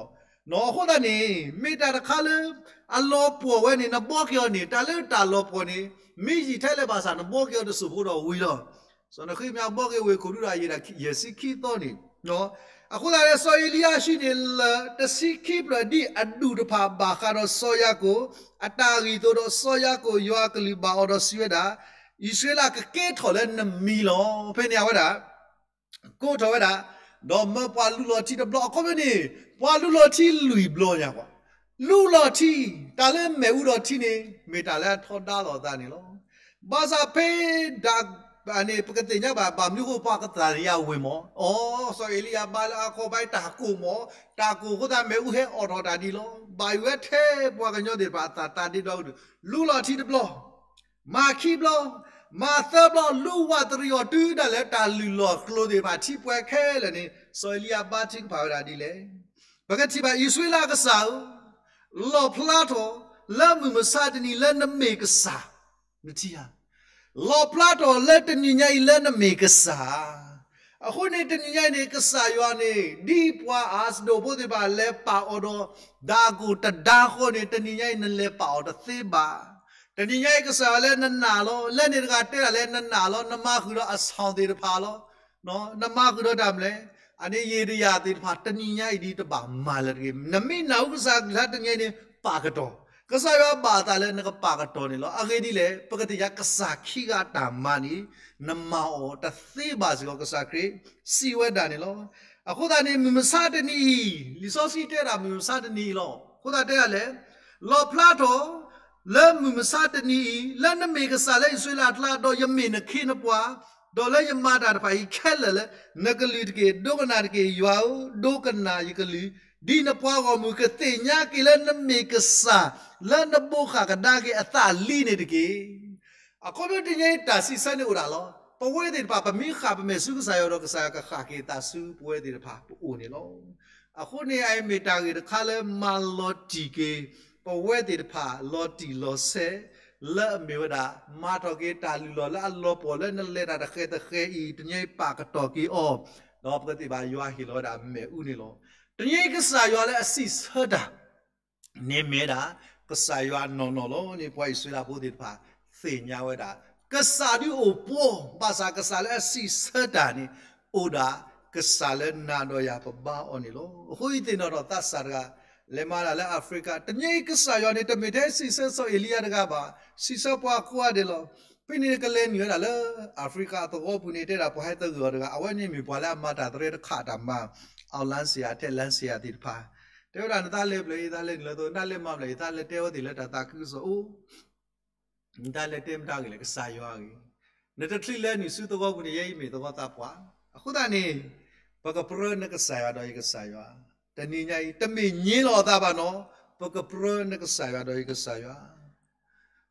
ၤ. အဃိသတးန့ၣ် မ့ၢ်တၢ်တခါလၢ အလီၤပှီၢ်ဝဲန့ၣ် နဘှီက့ၤအီၤန့ၣ် တၢ်လၢတၢ်လီၤပှီၢ်န့ၣ် မ့ၢ်ယံာ်ထဲလဲၣ်ဘၣ်ဆၣ် နဘှီက့ၤအီၤတစိၢ်ဖိဒီးဝံၤလီၤ. စီၤနဃ့မယၤဘှီက့ၤဝ့ၢ်ခိၣ်ဒူဒီး အယံာ်ဒၣ်ယဲၢ်ဆံခံသီန့ၣ် အဃိသတးန့ၣ် စီၤအ့လံယၤအဟံၣ်န့ၣ်လၢာ်တဆံခံဖျၢၣ် ဒ်အဒူၣ်တဖၣ်ဘၣ်ဃးဒီးစီၤယၤကိာ်အတၢ်ဂံၢ်အသိးဒီး စီၤယၤကိာ်ယွၤအကလုၢ်ဘၣ်အီၤဒီးစံးဝဲဒၣ်, အံၣ်စရ့လးကကဲထီၣ်လၢနမံၤလီၤ. ဖဲန့ၣ်အဝဲဒၣ် ကိးထီၣ်ဝဲဒၣ်, ဒီးမၢပှၤလုၢ်လီၤထံတဘျီ အခီပညီန့ၣ် ပှၤလုၢ်လီၤထံလွံၢ်ဘျီညါပှၤ, လုၢ်လီၤထံ, တၢ်လၢမ့ၣ်အူဒီးထံန့ၣ် မ့ၢ်တၢ်လၢအထီဒါလိာ်အသးန့ၣ်လီၤ. ဘၣ်ဆၣ်ဖဲဒၣ် န့ၣ် ပကသ့ၣ်ညါဘၣ် ဘၣ်မနုၤဃိပှၤကသးတယၤဝ့ၤမး, အိ စီၤအ့လံယၤဘါလၢအကီၢ်ဘါတၢ်ကိၢ်မး, တၢ်ကိၢ်အဃိသတး မ့ၣ်အူဟဲအိးထီၣ်တၢ်ဒ်လီၤ. ဘၣ်ယိၣ်ဝဲထဲပှၤကညီသ့ၣ်တဖၣ်အသးတၢ်ဒ့ဒီကဒုၣ်, လူလီၤထံတဘျီ, မၤခံဘျီ, မၤသၢဘျီ, လူဝးတရံးအီၤတုၤဒၣ်လဲာ် တၢ်လုၢ်လီၢ်ကျိၤသ့ၣ်တဖၣ်ထံပှဲၤခဲလၢာ်န့ၣ် စီၤအ့လံယၤဘါထုကဖၣ်ဝဲဒၣ်ဒ်လဲၣ်. ပကထံၣ်ဘၣ် အံၣ်စရ့လးအကစၢ်ဧၢ, လီၣ်ဖျါထီၣ်လၢမုၢ်မဆါတနံၤလၢနမ့ၢ်ကစၢ်, နထံၣ်ဧါ, လီၣ်ဖျါထီၣ်လၢတနံၤညါအံၤလၢနမ့ၢ်ကစၢ်. အဃိန့ၣ် တနံၤညါအံၤန့ၣ် ကစၢ်ယွၤန့ၣ် ဒ်ပှၤအၤစဒိၣ်ဖိသ့ၣ်တဖၣ်လဲၤပာ်အီၤဒီး ဒၣ်ကိၣ်တဒါဃီန့ၣ် တနံၤညါအံၤနလဲၤပာ်အီၤတသ့ဘၣ်. တနံၤညါအံၤ ကစၢ်ယွၤလၢနနာ်လီၤ, လၢန့ၣ်တဂၤတဲဒၣ်လၢနနာ်လီၤ, နမၤဃုာ်ဒီးအဆီၣ်သ့ၣ်တဖၣ်လီၤ. နမၤဃုာ်ဒီးတၢ်မနုၤလဲၣ်, အန့ၣ်ယံာ်တယာ်သ့ၣ်တဖၣ် တနံၤညါအံၤဒ်တဘၣ်မၤလၢၤတဂ့ၤ. နမ့ၢ်နၢ်ဟူကစၢ်အကလုၢ်ကထါတနံၤညါအံၤန့ၣ် ပာ်ကတီၢ်, ကစၢ်ယွၤဘၣ်အသးလၢနကပာ်ကတီၢ်န့ၣ်လီၤ. အဂ့ၢ်ဒ်လဲၣ်, ပကသ့ၣ်ညါကစၢ်ခံဂၤအတၢ်မၤန့ၣ် နမၤအီၤတသ့ဘၣ်စ့ၢ်ကီး ကစၢ်ခရံာ်စံးဝဲဒၣ်န့ၣ်လီၤ. အဃိသတးန့ၣ် မုၢ်မဆါတနံၤအံၤ, လံာ်စီဆှံတဲဒၣ်မုၢ်မဆါတနံၤအံၤလီၤ. အဃိသတးတဲဒၣ်လဲၣ်, လီၣ်ဖျါထီၣ်လၢမုၢ်မဆါတနံၤအံၤ လၢနမ့ၢ်ကစၢ်လၢအံၣ်စရ့လးအကျါ, ဒီးယမ့ၢ်နခ့နပှၤ, ဒီးလၢယမၤတၢ်တဖၣ်အံၤခဲလၢာ်လၢနကလုၢ်တက့ၢ်. ဒိကနၣ်တက့ၢ် ယွၤဧၢ, ဒိကနၣ်ယကလုၢ်, ဒ်နပှၤဂီၢ်မုၢ်ကသ့ၣ်ညါက့ၤလၢနမ့ၢ်ကစၢ် လၢနဘိးဃၣ်ကဒါက့ၤအသးလံန့ၣ်တက့ၢ်. အခီပညီတနံၤညါအံၤတၢ်စံးဆၢန့ၣ်အိၣ်ဒၣ်လီၤ. ပဝဲသ့ၣ်တဖၣ် ပမ့ၢ်ဃၣ်ပမဲာ်ဆူကစၢ်ယွၤဒီး ကစၢ်ယွၤကဃၣ်က့ၤအသးဆူပဝဲသ့ၣ်တဖၣ်ပအိၣ်န့ၣ်လီၤ. အဃိန့ၣ် အအံၤမ့ၢ်တၢ်ဂ့ၢ်တခါလၢမၤလီၤတံၢ်က့ၤ ပဝဲသ့ၣ်တဖၣ်လီၤတံၢ်လီၤဆဲး လၢအမ့ၢ်ဝဲဒၣ် မၤထီၣ်က့ၤတၢ်လုၢ်လီၢ်လၢအလီၤပှီၢ်လၢနလဲၤတၢ်တဃဲၤတဃဲၤအံၤ တနံၤညါအံၤပာ်ကတီၢ်က့ၤအီၤ, ဒီးပကသ့ၣ်ဘၣ်ယွၤဟ့ၣ်လီၤဝဲဒၣ်မ့ၣ်အူန့ၣ်လီၤ. တနံၤညါအံၤကစၢ်ယွၤလၢအစံးဆၢတၢ် န့ၣ်မ့ၢ်ဝဲဒၣ် ကစၢ်ယွၤနီၢ်နီၢ်လီၤန့ၣ် ပှၤအံၣ်စရ့လးဖိသ့ၣ်တဖၣ် သ့ၣ်ညါဝဲဒၣ် ကစၢ်ဒုးအိၣ်ပှီၢ်, ဘၣ်ဆၣ်ကစၢ်လၢအစံးဆၢတၢ်န့ၣ် အိၣ်ဒၣ်ကစၢ်လၢနၤဒီးယၤပဘါအီၤန့ၣ်လီၤ. အဃိအံၤသ့ၣ်နီၣ်ထီၣ်သးစၢ်တဂၤ လဲၤမၤဒၣ်လၢ Africa တနံၤအံၤကစၢ်ယွၤန့ၣ် တမ့ၢ်ထဲစံးဆၢစီၤအ့လံယၤတဂၤဘၣ်, စံးဆၢပှၤကိးဂၤဒဲးလီၤ. ဖဲန့ၣ်ကလဲၤနုာ်ဝဲဒၣ်လၢ Africa အသဝီပူၤန့ၣ် တဲဒၣ်ပှၤဟဲသဂၢၢ်အီၤတဂၤ အဝဲန့ၣ်မ့ၢ်ပှၤလၢအမၤတၢ်သရဲတခးတၢ်မၤ အောင်လမ်းစရာ ထဲလမ်းစရာ သ့ၣ်တဖၣ် တဲဝဲဒၣ် နသးလဲၤဖျၢၣ်အံၤ သးလဲၤနုာ်လၢသဝီ နတၢ်လဲၤမၤဖျၢၣ်အံၤ သးလဲၤတဲဝဲသ့ၣ်လၢတၢ်သးခုကစီၣ်အိၣ် နတၢ်လဲၤတဲမတၤဂ့ၤလဲၣ် ကစၢ်ယွၤအဂ့ၢ်, နတချုးလဲၤနုာ်ဆူသဝီပူၤန့ၣ် ယဲအံၤမ့ၢ်သဝီသးပှၢ်. အဃိသတးန့ၣ် ပကပြၢနကစၢ်ယွၤဒီးယကစၢ်ယွၤ, တနံၤညါအံၤ တမ့ၢ်ညံလီၤအသးဘၣ်နီၤ, ပကပြၢနကစၢ်ယွၤဒီးယကစၢ်ယွၤ.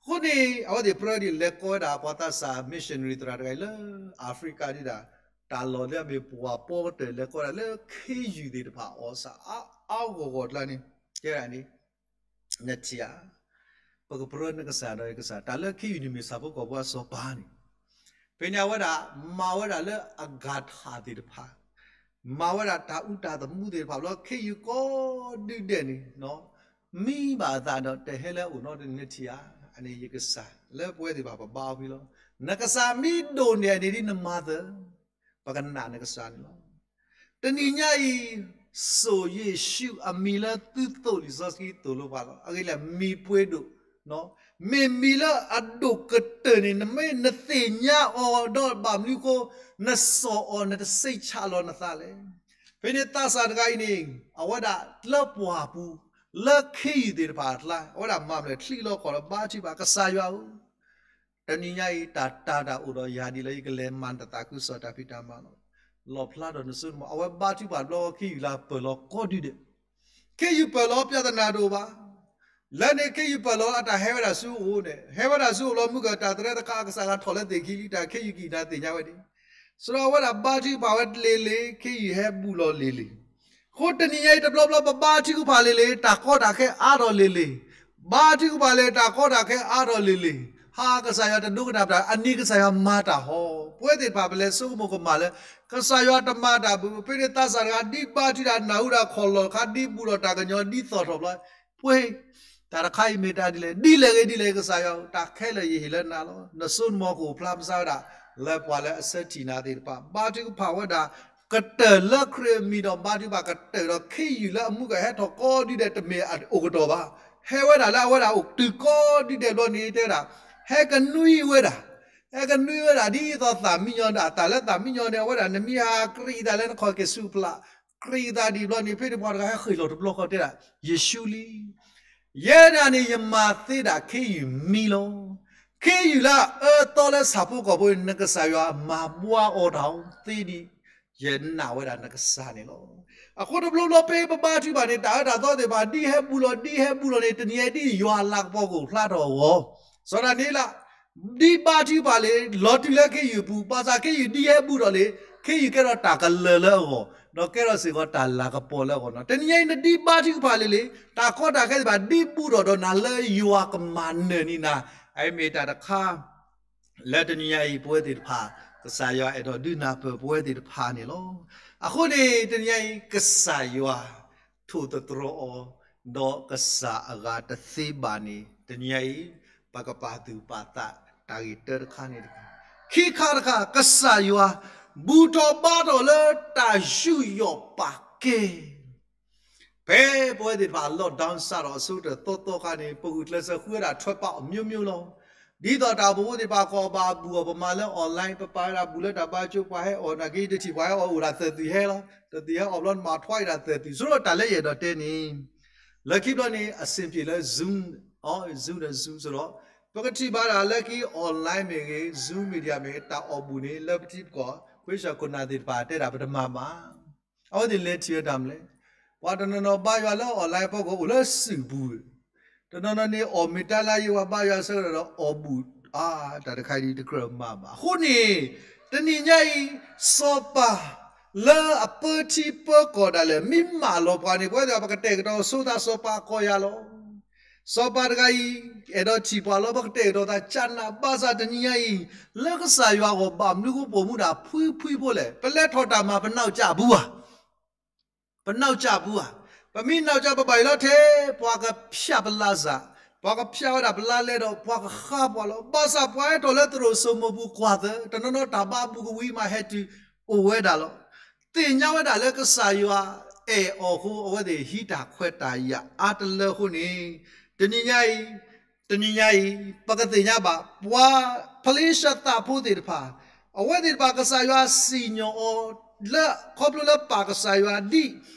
အဃိန့ၣ် အဝဲသ့ၣ်ပြၢဒ်လဲၤကိးဝဲဒၣ်ပှၤသးစၢ် missionary သရၣ်တဂၤအံၤလၢ Africa ဒ်ဒၣ် တၢ်လီၢ်လၢအမ့ၢ်ပှၤပီကတၢၢ် လဲၤကိးဒၣ်လၢခ့ယုၢ်သ့ၣ်တဖၣ်အီၣ်ဆၣ်အါအါဂီၢ်ဂီၢ်ကျါန့ၣ် တဲဒၣ်န့ၣ် နထံၣ်ဧါ, ပကပြၢနကစၢ်ဒီးယကစၢ်, တၢ်လၢခ့ယုၢ်န့ၣ်မ့ၢ်ဆၣ်ဖိကီၢ်ဖိအစီၤပၤန့ၣ်, ဖဲန့ၣ်အဝဲဒၣ် မၤဝဲဒၣ်လၢအဂၤထၣ်သ့ၣ်တဖၣ်, မၤဝဲဒၣ်တၢ်အူတၢ်သမူသ့ၣ်တဖၣ် ဘျီခ့ယုၢ်ကိးဒုဒဲးန့ၣ် မံဘၣ်အသးဒီး တဟဲလၢအအိၣ်နီတနံၤ နထံၣ်ဧါ, အန့ၣ်ယကစၢ် လၢပဝဲသ့ၣ်တဖၣ်ပဘါအီၤဖဲလီၤ. နကစၢ်မံဒိၣ်န့ၢ်အန့ၣ်ဒ်နမၤသၢ ပကနာ်နကစၢ်န့ၣ်လီၤ. တနံၤညါအံၤ စိာ်ယ့ၣ်ၡူးအမံၤလၢသုသိၣ်လံာ်စီဆှံသိၣ်လိပှၤလီၤ. အဂ့ၢ်လဲၣ် မံၤပှ့ၤဒိၣ်, မ့ၢ်မံၤလၢအဒိၣ်ကတၢၢ်န့ၣ် နမ့ၢ်နသ့ၣ်ညါအီၤဒီးဘၣ်မနုၤဃိ နစိာ်အီၤ နတစိတ်ချလီၤနသးလဲၣ်. ဖဲန့ၣ်သးစၢ်တဂၤအံၤန့ၣ် အဝဲဒၣ်လၢပှၢ်ပူၤ လၢခ့ယုၢ်သ့ၣ်တဖၣ်အကျါ အဝဲဒၣ်မၤမနုၤလဲၣ် ချံးလီၤခီၣ်လီၤ ဘါထုကဖၣ် ကစၢ်ယွၤဧၢ တနံၤညါအံၤ တၢ်တၤတၢ်အိၣ်ဒီးယၤဒ်လဲၣ် ယကလဲၤမၤနတၢ်သးခုကစီၣ်တၢ်ဖံးတၢ်မၤလီၤ. လီၣ်ဖျါထီၣ်နစိနမီၤ အဝဲဘါထုကဖၣ်တဘျီ ခ့ယုၢ်လၢပၢၢ်လီၤကိးဒုဒဲး, ခ့ယုၢ်ပၢၢ်လီၤ ပြဿနာတအိၣ်ဘၣ်. လၢန့ၣ်ခ့ယုၢ်ပၢၢ်လီၤ အတၢ်ဟဲဝဲဒၣ်ဆူအအိၣ်န့ၣ် ဟဲဝဲဒၣ်ဆူအအိၣ်လီၤ မုၢ်ကတၢၢ်တရဲတခါ အကစၢ်ဂၤထီၣ်လၢသ့ၣ်ခံလံ တၢ်ခ့ယုၢ်ကံၢ်နၤသ့ၣ်ညါဝဲဒၣ် စရီဝဲဒၣ်ဘါထုကဖၣ်ဝဲလံၤလံၤ ခ့ယုၢ်ဟဲဘူးလီၤလံၤလံၤ, အဃိတနံၤညါအံၤတဘျီဘျီ ပဘါထုကဖၣ်လံၤလံၤ တၢ်ကီတၢ်ခဲအါထီၣ်လံၤလံၤ, ဘါထုကဖၣ်လံၤ တၢ်ကီတၢ်ခဲအါထီၣ်လံၤလံၤ, ဟါ ကစၢ်ယွၤတဒိကနၣ်ပတၢ် အနံၤကစၢ်ယွၤမၤတၢ်ဟီ, ပဝဲသ့ၣ်တဖၣ်ပလဲၤဆိကမိၣ်ကမၣ်လၢ ကစၢ်ယွၤတမၤတၢ်ဘူး, ဖဲန့ၣ်သးစၢ်တဂၤဒ်ဘါထုတၢ်နၢ်ဟူတၢ်ခီၣ်လီၢ်တခါ ဒ်ဘူးဒီးတၢ်ကညီဒ်သီၣ်ထီၣ်ဘျီ, ပှ့ၤ တၢ်တခါအံၤမ့ၢ်တၢ်ဒ်လဲၣ် ဒ်လဲၣ်ဂ့ၤဒ်လဲၣ် ကစၢ်ယွၤဧၢ တၢ်ခဲလၢာ်ယဟ့ၣ်လၢနၤလီၤ. နစိနမီၤကအိၣ်ဖျါမဆါဝဲဒၣ် လၢပှၤလၢအဆၢထံၣ်နၤသ့ၣ်တဖၣ် ဘါထုကဖၣ်ဝဲဒၣ် ကတၢၢ်လၢခရံာ်အမံၤဒီး ဘါထုကဖၣ်ကတၢၢ်ဒီး ခ့ယုၢ်လၢအမုၢ်ကဟဲထီၣ်ကိးဒုဒဲးတမ့ၢ်အအိၣ်ကတီၢ်ဘၣ်. ဟဲဝဲဒၣ်လၢအဝဲဒၣ်အိၣ်တုၤကိးဒုဒဲးဘျီန့ၣ် တဲဝဲဒၣ် ဟဲကနွံဝဲဒၣ် ဟဲကနွံဝဲဒၣ်ဒ်သိးသၣ်မံညီၤဒၣ် တၢ်လၢသၣ်မံညီၤန့ၣ် အဝဲဒၣ်နမံဟးကြံးသးလၢနခီၣ်က့ၤဆူဖျး ကြံးသးဒံးဘျီန့ၣ် ဖဲန့ၣ်ပှၤတဂၤဟဲဃ့ၢ်လီၤတဘျီဃီတဲဒၣ် ယ့ၣ်ၡူးလံ. ယဲဒၣ်န့ၣ်ယမၤသ့ဒၣ်ခ့ယုၢ်မံလီၤ. ခ့ယုၢ်လၢအအၢအသီလၢဆၣ်ဖိကီၢ်ဖိန့ၣ် နကစၢ်ယွၤမၤဘှါအီၤတၢ်သ့ဒံး, ယနာ်ဝဲဒၣ်နကစၢ်န့ၣ်လီၤ. အဃိတဘျီဘျီဖဲပဘါထုကဖၣ်န့ၣ် တၢ်အၢတၢ်သီသ့ၣ်တဖၣ် ဒ်ဟဲဘူးလီၤ ဒ်ဟဲဘူးလီၤန့ၣ် တနံၤအံၤဒ်ယွၤလၤကပီၤကအိၣ်ဖျါထီၣ်အဂီၢ်, စီၤဒၤနံးယ့လး ဒ်ဘါထုကဖၣ်လၢ လီၤတုၤလၢခ့ယုၢ်အပူၤ, ဘၣ်ဆၣ်ခ့ယုၢ်ဒ်ဟဲဘူးထီၣ်လံ, ခ့ယုၢ်ကဲထီၣ်တၢ်ကလၢၢ်လၢအဂီၢ်, ဒီးကဲထီၣ်စ့ၢ်ကီးတၢ်လၤကပီၤလၢအဂီၢ်နီၤ. တနံၤအံၤနဒ်ဘါထုကဖၣ်လံလံ, တၢ်ကီတၢ်ခဲသ့ၣ်တဖၣ် ဒ်ဘူးထီၣ်ဒီးနၤလၢယွၤကမၤနၢၤန့ၢ်နၤ, အအံၤမ့ၢ်တၢ်တခါ လၢတနံၤညါအံၤ ပဝဲသ့ၣ်တဖၣ် ကစၢ်ယွၤအဲၣ်ဒိးဒုးနၢ်ပၢၢ်ပဝဲသ့ၣ်တဖၣ်န့ၣ်လီၤ. အဃိန့ၣ် တနံၤညါအံၤ ကစၢ်ယွၤ ထိၣ်သတြီၤအီၤ, ဒီးကစၢ်အဂၤတသ့ဘၣ်န့ၣ် တနံၤညါအံၤ ပကပာ်သူၣ်ပာ်သးတၢ်ဂ့ၢ်တၢတခါန့ၣ်တခါ, ခံခါတခါ ကစၢ်ယွၤ ဘူၣ်ထီၣ်ဘါထီၣ်လၢတၢ်ယူးယီၣ်ပာ်ကဲ ဖဲပဝဲသ့ၣ်တဖၣ် lockdown စးထီၣ်အဆိကတၢၢ်သီသီခါန့ၣ် ပဂုာ်ကျဲးစၢးဃုဝဲဒၣ်ထွဲပာ်အီၤ မျိုးမျိုးလီၤ. ဒ်သိးတၢ်အိၣ်ဖှိၣ်ဖိသ့ၣ်တဖၣ် ကီၢ်ဘၣ်ဘူၣ်အီၤ ပမၤလၢ online ပပာ်ဝဲဒၣ်ဘူၣ်လၢတၢ်ဘါကၠိ ပှၤဟဲအီၣ်နာ်က့ တထံၣ်ပှၤဟဲအီၣ်အိၣ်ဒၣ်သၢၣ်သွံၣ်ဟဲလီၤ. သၢၣ်သွံၣ်ဟဲအီၣ်ဘျီ နမၤထွါအံၤဒၣ်သၢၣ်သွံၣ် ဆိဒီးတၢ်လၢယအဲၣ်ဒိးတဲန့ၣ် လၢခံဘျီန့ၣ် အဆင်ပြေလၢ Zoom, Zoom ဒီး Zoom ဆိဒီး ပကထံၣ်ဘၣ်ဒၣ်လၢခံ online မ့ၢ်ဂ့ၤ Zoom media မ့ၢ်ဂ့ၤ တၢ်အီၣ်ဘူၣ်န့ၣ် လၢပထံပကီၢ် ခွ့ၡၢၣ်ခိၣ်နၢ်သ့ၣ်တဖၣ်တဲဒၣ် ပတမၤဘၣ်. အဝဲသ့ၣ်လဲၤထံၣ်ဝဲတၢ်မနုၤလဲၣ်. ပှၤတနီၤနီၤဘါယွၤလၢ online ဖီခိၣ်အိၣ်လၢစုၣ်ပူၤ, တနီၤနီၤန့ၣ် အီၣ်မ့ၢ်တၢ်လၢယွၤဘါယွၤဆၢကတီၢ်ဒီး အီၣ်ဘူၣ်အါ တၢ်တခါအံၤတကြၢးမၤဘၣ်. အဃိန့ၣ် တနံၤညါအံၤ စီၤပၤလၢအပၢထံပၢကီၢ်ဒၣ်လဲာ် မ့ၢ်မၢလီၤပှၤန့ၣ် ပဝဲသ့ၣ် ပကတဲာ်ကတီၤဆိသးစီၤပၤကိးယၤလီၤ. စီၤပၤတဂၤအံၤ အဲၣ်ဒိးထံၣ်ပှၤလီၤ ပကတဲာ်ကတီၤသးကနၣ် ဘၣ်ဆၣ်တနံၤညါအံၤ လၢကစၢ်ယွၤအဂီၢ် ဘၣ်မနုၤဃိပိာ်မူဒၣ် ဖှံဖှံဖိလဲၣ်. ပလဲၤထီၣ်တၢ်မၤ ပနီၢ်ကၠၢ်ပူၤဧါ ပနီၢ်ကၠၢ်ပူၤဧါ. ပမ့ၢ်နီၢ်ကၠၢ် ပဘၣ်အံၤလီၤထဲ ပှၤကဖျးပလါစၢ်, ပှၤကဖျးဝဲဒၣ်ပလါလဲဒီး ပှၤကဃါပှၤလီၤ. ဘၣ်ဆၣ်ပှၤဟဲထီၣ်လၢသရိာ်စိမိၤပူၤကွၢ်သၢ တနီၤနီၤတၢ်ဘါဘူၣ်ကဝံၤမးဟဲတုၤအိၣ်ဝဲဒၣ်လီၤ. သ့ၣ်ညါဝဲဒၣ်လၢကစၢ်ယွၤအဲၣ်အီၤအဃိ အဝဲသ့ၣ်ဟံးတၢ်ခွဲးတၢ်ယာ်အါတလၢအဃိန့ၣ် တနံၤညါအံၤ တနံၤညါအံၤ ပကသ့ၣ်ညါဘၣ် ပှၤဖလ့ၡသးဖိသ့ၣ်တဖၣ် အဝဲသ့ၣ်တဖၣ်ကစၢ်ယွၤစံၣ်ညီၣ်အီၤလၢ ခီဖျိလၢပာ်ကစၢ်ယွၤဒ်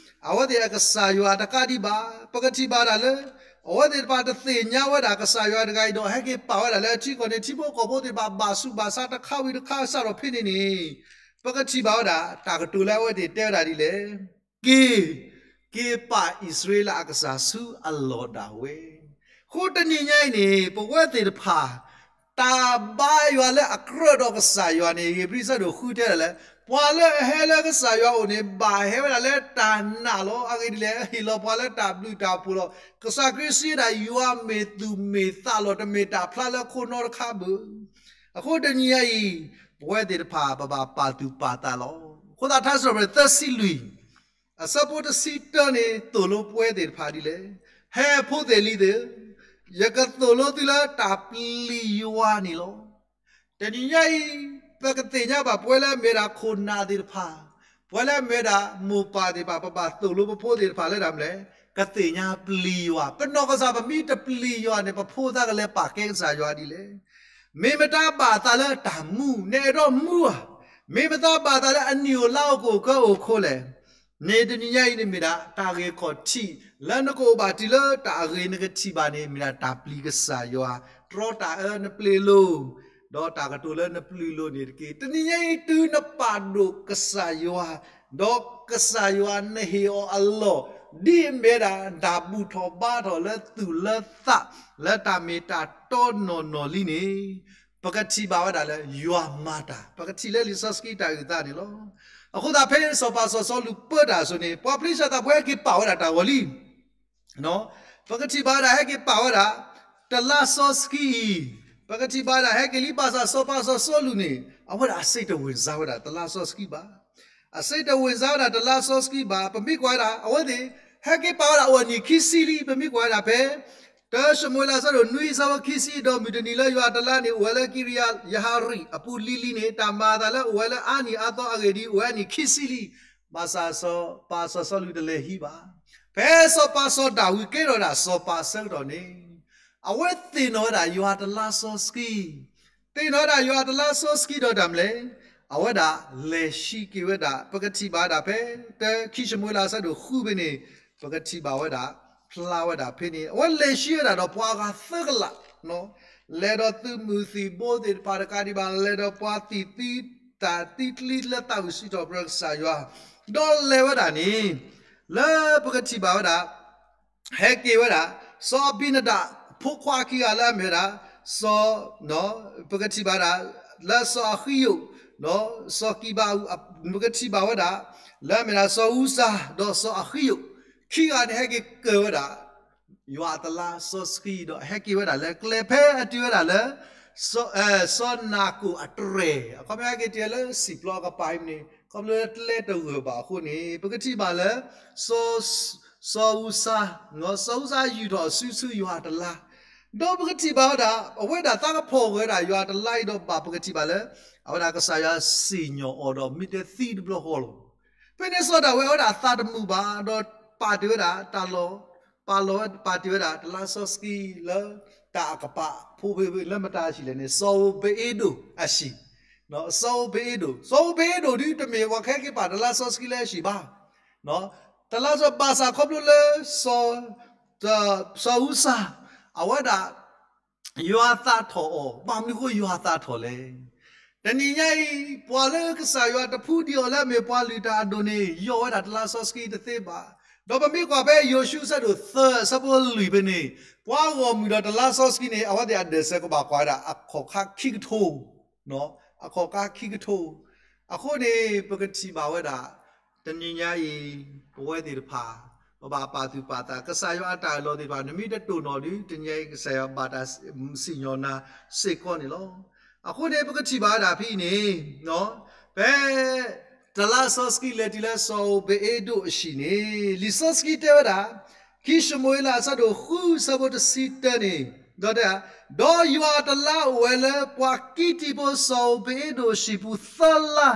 အဝဲသ့ၣ်အကစၢ်ယွၤတကးဒံးဘၣ်. ပကထံၣ်ဘၣ်ဒၣ်လၢ အဝဲသ့ၣ်တဖၣ်တသ့ၣ်ညါဝဲဒၣ်ကစၢ်ယွၤတဂၤအံၤဒီး ဟဲက့ၤပာ်ဝဲဒၣ်လၢအထံကီၢ်န့ၣ် ထံဖိကီၢ်ဖိသ့ၣ်တဖၣ် ဘၣ်ဆူးဘၣ်ဆါတခါဝံၤတခါစးထီၣ်ဖဲန့ၣ်န့ၣ် ပကထံၣ်ဘၣ်ဝဲဒၣ် တၢ်ကတိၤလၢအဝဲသ့ၣ်တဲဝဲဒၣ်ဒ်လဲၣ်. က့ၤ က့ၤပာ်အံၣ်စရ့လးအကစၢ်ဆူအလီၢ်ဒၣ်ဝဲ. အဃိတနံၤညါအံၤန့ၣ် ပဝဲသ့ၣ်တဖၣ် တၢ်ဘါယွၤလၢအကြၢးဒီးကစၢ်ယွၤန့ၣ် ဧ့ၤဘြံၤဆၢဒိၣ်ဃုတဲဒၣ်လၢ ပှၤလၢအဟဲလၢကစၢ်ယွၤအအိၣ်န့ၣ် ဘၣ်ဟဲဝဲဒၣ်လၢတၢ်နာ်လီၤ. အဂ့ၢ်ဒ်လဲၣ် ဟ့ၣ်လီၤပှၤလၢတၢ်ဘျုးတၢ်ဖှိၣ်လီၤ. ကစၢ်ခရံာ်စံးဝဲဒၣ် ယွၤမ့ၢ်သူၣ်မ့ၢ်သးလီၤ. တမ့ၢ်တၢ်ဖျါလၢခိၣ်နီတခါဘၣ်. အဃိတနံၤညါအံၤ ပဝဲသ့ၣ်တဖၣ် ပဘၣ်ပာ်သူၣ်ပာ်သးလီၤ. အဃိသတး ထါစံးထီၣ်ပတြၢၤသၢဆံလွံၢ် အဆၢဖိတဆံတၢန့ၣ် သိၣ်လိပဝဲသ့ၣ်တဖၣ်ဒ်လဲၣ်. ဟဲဖိသ့ၣ်လံၤသ့ၣ်ဧၢ, ယကသိၣ်လိသုလၢတၢ်ပျံၤယွၤန့ၣ်လီၤ. တနံၤညါအံၤ ပကသ့ၣ်ညါဘၣ် ပဝဲလၢအမ့ၢ်ဒၣ်ခိၣ်နၢ်သ့ၣ်တဖၣ်, ပဝဲလၢအမ့ၢ်ဒၣ်မိၢ်ပၢ်သ့ၣ်တဖၣ် ပဘၣ်သိၣ်လိပဖိသ့ၣ်တဖၣ်လၢတၢ်မနုၤလဲၣ်, ကသ့ၣ်ညါပျံၤယွၤ. ပနီၢ်ကစၢ် ပမ့ၢ်တပျံၤယွၤန့ၣ် ပဖိသၣ်ကလဲၤပာ်ကဲကစၢ်ယွၤဒ်လဲၣ်. မ့ၢ်မတၤဘၣ်သးလၢတၢ်မူ, နအဲၣ်ဒိးမူဧါ. မ့ၢ်မတၤဘၣ်သးလၢအနံၣ်အိၣ်လါအိၣ် ကအိၣ်ကၢအိၣ်ခိးလဲၣ်. န့ၣ်တနံၤညါအံၤန့ၣ်မ့ၢ်ဒၣ် တၢ်ဂ့ၢ်ခီၣ်ထံး လၢနကအိၣ်ဘၣ်တုၤလၢတၢ်အဂ့ၤနကထံၣ်ဘၣ်န့ၣ် မ့ၢ်ဒၣ်တၢ်ပျံၤကစၢ်ယွၤ, တြီတၢ်အၢနပျ့ၤလိၤ, ဒီးတၢ်ကတိၤလၢနပျုၤလိၤန့ၣ်တက့ၢ်. တနံၤညါအံၤ တုၤနပာ်ဒိၣ်ကစၢ်ယွၤ, ဒီးကစၢ်ယွၤနဟ့ၣ်အီၤအလီၢ်, ဒ်အမ့ၢ်ဒၣ်တၢ်ဘူၣ်ထီၣ်ဘါထီၣ်လၢသူၣ်လၢသး လၢတၢ်မ့ၢ်တၢ်တီနီၢ်နီၢ်လံန့ၣ် ပကထံၣ်ဘၣ်ဝဲဒၣ်လၢယွၤမၤတၢ်, ပကထံၣ်လၢလံာ်စီဆှံတၢ်အုၣ်သးန့ၣ်လီၤ. အဃိသတးဖဲစီၤပၤစီၤစီလူးပၢတၢ်အစိၤန့ၣ် ပှၤဖလ့ၡသးဖိဟဲက့ၤပာ်ဝဲဒၣ်တၢ်ဂီၤလံ. ပကထံၣ်ဘၣ်ဝဲဒၣ်ဟဲက့ၤပာ်ဝဲဒၣ် တလါစီဆှံအံၤ, ပကထံၣ်ဘၣ်ဝဲဒၣ်ဟဲက့ၤလံ ဘၣ်ဆၣ်စီၤပၤစီၤစီလူးန့ၣ် အဝဲဒၣ်အစ့တဝ့ၢ်စါဝဲဒၣ်တလါစီဆှံဘၣ်. အစ့တဝ့ၢ်စါဝဲဒၣ်တလါစီဆှံဘၣ်. ပမ့ၢ်ကွၢ်ဝဲဒၣ် အဝဲသ့ၣ် ဟဲက့ၤပာ်ဝဲဒၣ်အိၣ်အနံၣ်ခံဆံလံ. ပမ့ၢ်ကွၢ်ဝဲဒၣ်ဖဲ တၢၡမူၤအ့လး အဆၢဒိၣ်နွံ အဆၢဖိခံဆံ ဒီးမုၢ်တနံၤလၢယွၤအတလါန့ၣ် အိၣ်ဝဲလၢကံရယၤယဟၤရံၣ်အပူၤလံၤလံၤန့ၣ် တၢ်မၤအသးလၢအိၣ်ဝဲလၢအါနံၣ်အါသီအဂ့ၢ်ဒ်အံၤ အိၣ်ဝဲအနံၣ်ခံဆံလံ. ဘၣ်ဆၣ်စီၤပၤစီၤစီလူးတလဲၤဟံးဘၣ်. ဖဲစီၤပၤစီၤဒၤဝံးကဲထီၣ်ဝဲဒၣ်စီၤပၤအဆၢကတီၢ်န့ၣ် အဝဲသ့ၣ်နီၣ်ဝဲဒၣ်ယွၤတလါစီဆှံ သ့ၣ်နီၣ်ဝဲဒၣ်ယွၤတလါစီဆှံဒီးတၢ်မနုၤလဲၣ်, အဝဲဒၣ်လဲၤဟံးက့ၤဝဲဒၣ် ပကထံၣ်ဘၣ်ဝဲဒၣ်ဖဲ တၢခံၡမူၤအ့လး အဆၢဒိၣ်ဃုဖဲန့ၣ် ပကထံၣ်ဘၣ်ဝဲဒၣ် ဖျါဝဲဒၣ်ဖဲန့ၣ် အဝဲလဲၤဟံးဝဲဒၣ်ဒီးပှၤအဂၤသၢကလး, လဲၤဒီးသုးမုၢ်သံၣ်ဘိသ့ၣ်တဖၣ်တကးဒံးဘၣ် လဲၤဒီးပှၤသံၣ်သံ တၢ်သံကျံလၢသးဝံၣ်စံးထီၣ်ပတြၢၤကစၢ်ယွၤ, ဒီးလဲၤဝဲဒၣ်န့ၣ် လၢပကထံၣ်ဘၣ်ဝဲဒၣ် ဟဲက့ၤဝဲဒၣ် စီၤအဘံနဒၤ ဖိခွါခံဂၤလၢအမ့ၢ်ဝဲဒၣ် စီၤ ပကထံၣ်ဘၣ်ဒၣ် လၢစီၤအဃံယိာ် စီၤကံဘါအူ ပကထံၣ်ဘၣ်ဝဲဒၣ် လၢအမ့ၢ်ဒၣ်စီၤအူစၤ ဒီးစီၤအဃံယိာ် ခံဂၤန့ၣ်ဟဲက့ၤကၢၤဝဲဒၣ် ယွၤအတလါစီဆှံ ဒီးဟဲက့ၤဝဲဒၣ်လၢကျဲဖဲအတုၤဝဲဒၣ်လၢ စီၤနၤကိၣ်အတြဲၤ အခီပညီဟဲက့ၤတုၤလၢစံၣ်ပျီအကပၤအံၤန့ၣ် ခီဖျိလၢကျဲတဂၢၢ်ဘၣ်အဃိန့ၣ် ပကထံၣ်ဘၣ်လၢ စီၤ စီၤအူစၤ စီၤအူစၤယူာ်ထီၣ်အစုဆူယွၤအတလါ ဒီးပကထံၣ်ဘၣ်ဝဲဒၣ် အဝဲဒၣ်သးကဖီၣ်ဂၢၤဝဲဒၣ်ယွၤအတလါအံၤဒီးဘၣ်ပကထံၣ်ဘၣ်လၢ အဝဲဒၣ်ကစၢ်ယွၤစံၣ်ညီၣ်အီၤဒီးမ့ၢ်တဲသံတဘျီဃီလီၤ. ဖဲန့ၣ်စီၤဒၤဝံးအဝဲဒၣ်သးတမုာ်ဘၣ် ဒီးပာ်တ့ၢ်ဝဲဒၣ်တၢ်လီၢ် ပာ်လီၤဝဲ ပာ်တ့ၢ်ဝဲဒၣ်တလါစီဆှံလၢ တၢ်အကပၤဖိဖဲဖဲလၢမတၤအဟံၣ်လဲၣ်န့ၣ် စီၤဧိၤဘ့းအ့ဒိၣ်အဟံၣ် စီၤဧိၤဘ့းအ့ဒိၣ် စီၤဧိၤဘ့းအ့ဒိၣ်ဒုးတမ့ၢ်ပှၤကဟဲက့ၤပာ်တလါစီဆှံလၢအဟံၣ်ဘၣ် တလါစီဘၣ်ဆၣ်ခီဖျိလၢ စီၤအူစၤ အဝဲဒၣ် ယွၤသးထီၣ်အီၤ ဘၣ်မနုၤအဃိယွၤသးထီၣ်လဲၣ်. တနံၤညါအံၤ ပှၤလၢကစၢ်ယွၤတဖုဒံးအီၤလၢအမ့ၢ်ပှၤလုၢ်တၢ်အဒိၣ်န့ၣ် ယီၢ်ဝဲဒၣ်တလါစီဆှံတသ့ဘၣ်. ဒီးပမ့ၢ်ကွၢ်ဖဲယိၤၡူအဆၢဒိၣ်သၢအဆၢဖိလွံၢ်ဖဲန့ၣ် ပှၤဂီၢ်မုၢ်ဒီးတလါစီဆှံန့ၣ် အဝဲသ့ၣ်အဒၢးစဲးကဘၣ်ကွၢ်ဝဲဒၣ်အခီၣ်ခါခံကထိ အခီၣ်ခါခံကထိ အဃိန့ၣ် ပကထံၣ်ဘၣ်ဝဲဒၣ် တနံၤညါအံၤ ပဝဲသ့ၣ်တဖၣ် ပဘၣ်ပာ်သူၣ်ပာ်သး ကစၢ်ယွၤအတၢ်အၢၣ်လီၤသ့ၣ်တဖၣ် နမ့ၢ်တတိၢ်နီၣ်ဒီး တနံၤညါအံၤ ကစၢ်ယွၤဘၣ်တၢ်စံၣ်ညီၣ်နၤစ့ၢ်ကီးန့ၣ်လီၤ. အဃိန့ၣ် ပကထံၣ်ဘၣ်ဝဲဒၣ်ဖဲအံၤန့ၣ် ဖဲ တလါစီဆှံလဲၤတုၤလၢစီၤဧိၤဘ့းအ့ဒိၣ်အဟံၣ်န့ၣ် လံာ်စီဆှံတဲဝဲဒၣ် ခံၡမူၤအ့လးအဆၢဒိၣ်ဃုအဆၢဖိတဆံတၢန့ၣ် ဒီးတဲ ဒီးယွၤတလါအိၣ်ဝဲလၢပှၤကံးတံဖိစီၤဧိၤဘ့းအ့ဒိၣ်အဟံၣ်ပူၤသၢလါ,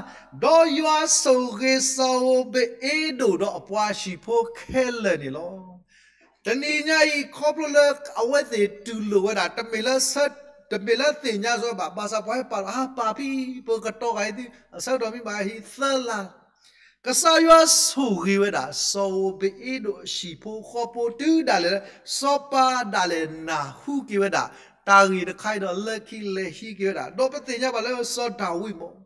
ဒီးယွၤဆိၣ်ဂ့ၤစီၤဧိၤဘ့းအ့ဒိၣ်ဒီးအပှၤဟံၣ်ဖိခဲလၢာ်န့ၣ်လီၤ. တနံၤညါအံၤ ခီဖျိလၢအဝဲသ့ၣ်တူၢ်လိာ်ဝဲဒၣ် တမ့ၢ်လၢ တမ့ၢ်လၢသ့ၣ်ညါစ့ၢ်ကီးဘၣ်, ဘၣ်ဆၣ်ပှၤဟဲပာ်လီၤ ဟးပာ်ဖဲ ပကတီၤဂာ်အံၤသု အဆၢကတီၢ်မ့ၢ်ဘၣ်ဟံးသၢလါ ကစၢ်ယွၤဆိၣ်ဂ့ၤဝဲဒၣ် စီၤဧိၤဘ့းအ့ဒိၣ်အဟံၣ်ဖိဃီဖိတုၤဒၣ်လဲာ်လၢ စီၤပၤဒၣ်လဲာ်နၢ်ဟူက့ၤဝဲဒၣ် တၢ်ဂ့ၢ်တခါအံၤဒီး လၢခံလဲၤဟံးက့ၤဝဲဒၣ် ဒီးပသ့ၣ်ညါဘၣ်လၢစီၤဒၤဝံးမ့ၢ်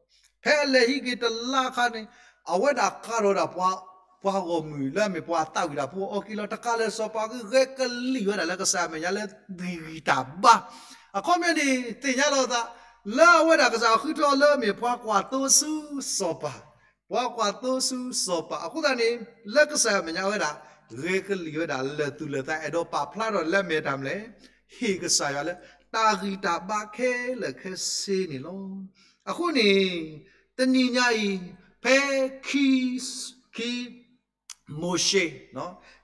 ဖဲအလဲၤဟံးက့ၤတလါခါန့ၣ် အဝဲဒၣ်ဃးဒီးဝဲဒၣ် ပှၤဂီၢ်မုၢ်လၢအမ့ၢ်ပှၤသးဝံၣ်တၢ်ဖိအီၤက့ၤလီၤ တကးလၢစီၤပၤကဂဲၤကလံၣ်ဝဲဒၣ်လၢကစၢ်အမဲာ်ညါလၢတဂံၢ်တၢ်ဘါ အခီပညီန့ၣ် သ့ၣ်ညါလီၤသး လၢအဝဲဒၣ်ကစၢ်ဃုထၢအီၤလၢအမ့ၢ်ပှၤကွၢ်သိဆူစီၤပၤ, ပှၤကွၢ်သိဆူစီၤပၤ အဃိသတးန့ၣ် လၢကစၢ်အမဲာ်ညါဝဲဒၣ် ဂဲၤကလံၣ်ဝဲဒၣ် လၢာ်သူၣ်လၢာ်သး အဲၣ်ဒိးပာ်ဖျါထီၣ်လၢအမ့ၢ်တၢ်မနုၤလဲၣ် ဟ့ၣ်ကစၢ်ယွၤလၢ တၢ်ဂံၢ်တၢ်ဘါခဲလၢာ်ခဲဆ့န့ၣ်လီၤ. အဃိန့ၣ် တနံၤညါအံၤ ဖဲ ခံ မိၤၡ့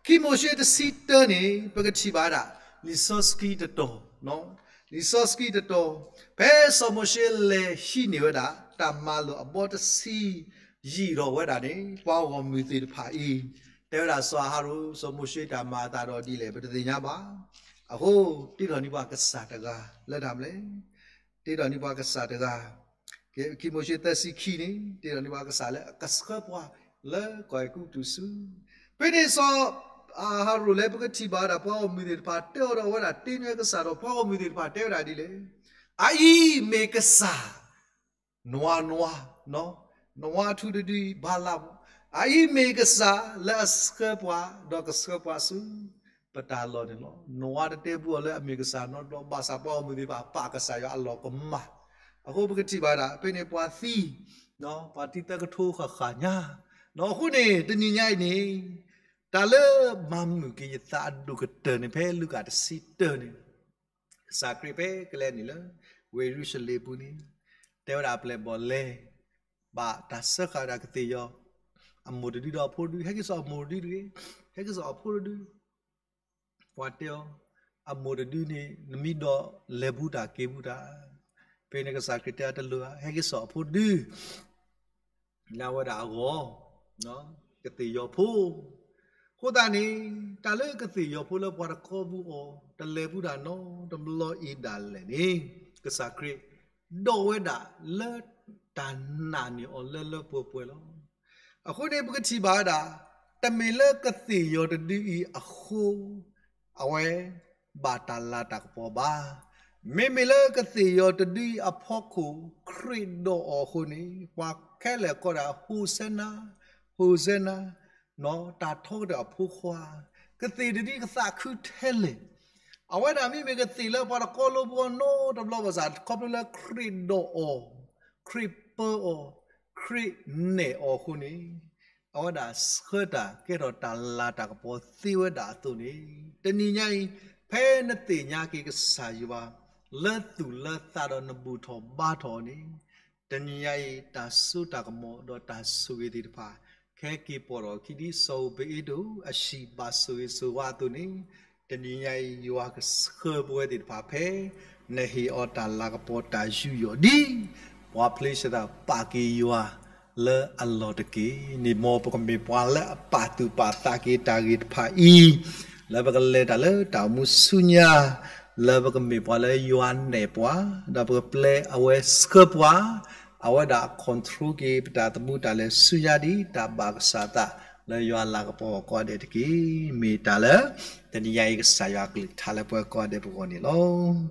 ခံမိၤၡ့တဆံတၢန့ၣ် ပကထံၣ်ဘၣ်ဝဲဒၣ် လံာ်စီဆှံတတီၤ, လံာ်စီဆှံတတီၤ, ဖဲစီၤမိၤၡ့လဲၤဟံးန့ၢ်ဝဲဒၣ် တၢ်မၤလိာ်အဘီတဆံ ယံာ်ထီၣ်ဝဲဒၣ်န့ၣ် ပှၤဂီၢ်မုၢ်သ့ၣ်တဖၣ်အံၤ တဲဝဲဒၣ်စီၤအၤဟရိၣ် စီၤမိၤၡ့တၢ်မၤအသးဒီးဒ်လဲၣ် ပတသ့ၣ်ညါဘၣ်. အဃိ တ့ထီၣ်န့ၢ်ပှၤကစၢ်တဂၤလၢတၢ်မနုၤလဲၣ်, တ့ထီၣ်န့ၢ်ပှၤကစၢ်တဂၤ ခံမိၤၡ့သၢဆံခံန့ၣ် တ့ထီၣ်န့ၢ်ပှၤကစၢ်လၢအကဆှၢပှၤလၢကီၢ်အဲၤကူပတူးဆူ, ဖဲန့ၣ်စီၤအၤဟရိၣ်လၢပကထံၣ်ဘၣ်ဝဲဒၣ် ပှၤဂီၢ်မုၢ်သ့ၣ်တဖၣ်တဲအီၤဒီး အဝဲဒၣ်တ့န့ၢ်ကစၢ်ဒီး ပှၤဂီၢ်မုၢ်သ့ၣ်တဖၣ်တဲဝဲဒၣ်ဒ်လဲၣ်, အအံၤမ့ၢ်ကစၢ် နွၤနွၤ, နွၤထူတဒုအံၤ ဘၤလးမ့ၢ်, အအံၤမ့ၢ်ကစၢ်လၢအဆှၢပှၤ ဒီးကဆှၢပှၤဆူ ပတၢ်လီၢ်န့ၣ်လီၤ. နွၤတတဲဘူးအီၤလၢအမ့ၢ်ကစၢ်နီတဘျီ ဘၣ်ဆၣ်ပှၤဂီၢ်မုၢ်သ့ၣ်တဖၣ်ပာ်ကစၢ်ယွၤအလီၢ်ကမၣ်. အဃိပကထံၣ်ဘၣ်ဒၣ် ဖဲန့ၣ်ပှၤသံ, ပှၤသံသၢကထိဃၣ်ဃၣ်ညါ, ဒီးအဃိန့ၣ် တနံၤညါအံၤန့ၣ် တၢ်လၢမၤမုာ်က့ၤယသးအဒိၣ်ကတၢၢ်န့ၣ် ဖဲလူၤကၣ်တဆံတၢန့ၣ် ကစၢ်ခရံာ်ဖဲကလဲၤနုာ်လၢ ဝ့ၢ်ယရူၤၡလ့ၣ်အပူၤန့ၣ် တဲဝဲဒၣ်အပျဲၢ်အဘီၣ်လဲၤ ဘၣ်တၢ်စၢဃာ်ဝဲဒၣ်ကသ့ၣ်ယီၤ အမိၢ်တဒုဒီးအဖိတဒု, ဟဲက့ၤစိာ်အမိၢ်တဒုတဂ့ၤ, ဟဲက့ၤစိာ်အဖိတဒု, ပှၤတဲအီၤ, အမိၢ်တဒုန့ၣ် နမံဒီးလဲၤဘူးတၢ်က့ၤဘူးတၢ်, ဖဲန့ၣ်ကစၢ်ခရံာ်တဲအီၤတလိၣ်ဧါ, ဟဲက့ၤစိာ်အဖိတဒု လၢအဝဲဒၣ်အဂီၢ်, ကသ့ၣ်ယီၤဖိ, အဃိသတးန့ၣ် တၢ်လၢကသ့ၣ်ယီၤဖိလၢပှၤတခီဘူးအီၤ တလဲၤဘူးတၢ်နီတဘျီအံၤဒၣ်လဲာ်န့ၣ် ကစၢ်ခရံာ်ဒိးဝဲဒၣ်လၢတၢ်နာ်န့ၢ်အီၤလၢလၢပှဲၤပှဲၤလီၤ. အဃိန့ၣ် ပကထံၣ်ဘၣ်ဝဲဒၣ် တမ့ၢ်လၢကသ့ၣ်ယီၤတဒုအံၤအဃိ အဝဲဘၣ်တၢ်လၤတၢ်ကပီၤဘၣ်. မ့မ့ၢ်လၢကသ့ၣ်ယီၤတဒုအဖီခိၣ် ခရံာ်ဒိးအီၤအဃိန့ၣ် ပှၤခဲလၢာ်ကိးဒၣ် ဟိၣ်စဲနၤ, ဟိၣ်စဲနၤ, တၢ်ထီကတၢၢ်အဖိခွါ, ကသ့ၣ်တဒုကသးခုထဲလဲၣ်. အဝဲဒၣ်မ့မ့ၢ်ကသ့ၣ်လၢပှၤတကီလိဘှီနီတဘျီဘၣ်ဆၣ် ခီဖျိလၢခရံာ်ဒိးအီၤ, ခရံာ်ပၢအီၤ, ခရံာ်နဲၣ်အီၤအဃိန့ၣ် အဝဲဒၣ်ဆှၢတၢ်ကဲထီၣ်တၢ်လၤတၢ်ကပီၤသ့ဝဲဒၣ်အသိးန့ၣ်, တနံၤညါအံၤ ဖဲနသ့ၣ်ညါက့ၤကစၢ်ယွၤ လၢသူၣ်လၢသးဒီးနဘူၣ်ထီၣ်ဘါထီၣ်အီၤန့ၣ်, တနံၤညါအံၤ တၢ်စိတၢ်ကမီၤဒီးတၢ်ဆိၣ်ဂ့ၤသ့ၣ်တဖၣ် ခဲက့ၤပိာ်ထီၣ်အခံဒ်စီၤဧူၤဘ့ၣ်အ့ဒိၣ်အဟံၣ်ဘၣ်ဆိၣ်ဂ့ၤဆိၣ်ဝါအသိးန့ၣ်, တနံၤညါအံၤ ယွၤကဆှၢပဝဲသ့ၣ်တဖၣ်ဖဲ နဟ့ၣ်အီၤတၢ်လၤကပီၤတၢ်ယူးယီၣ်ဒ် ပှၤဖလ့ၡသးပာ်က့ၤယွၤလၢအလီၢ်တက့ၢ်န့ၣ်, မ်ပကမ့ၢ်ပှၤလၢအပာ်သူၣ်ပာ်သးက့ၤတၢ်ဂ့ၢ်တဖၣ်အံၤ, လၢပကလဲၤတၢ်လၢတၢ်အိၣ်မူဆူညါ, လၢပကမ့ၢ်ပှၤလၢယွၤနဲၣ်ပှၤ, ဒီးပကပျဲအဝဲဆှၢပှၤ, အဝဲဒၣ် control က့ၤပတၢ်သမူတၢ်လဲၤဆူညါဒ်တၢ်ဘၣ်ကစၢ်သး လၢယွၤလၤကပီၤကိးဂၤဒဲးတက့ၢ်. မ့ၢ်တၢ်လၢ တနံၤညါအံၤကစၢ်ယွၤကလုၢ်ကထါလၢပဝဲကိးဂၤဒဲးပဂီၢ်န့ၣ်လီၤ.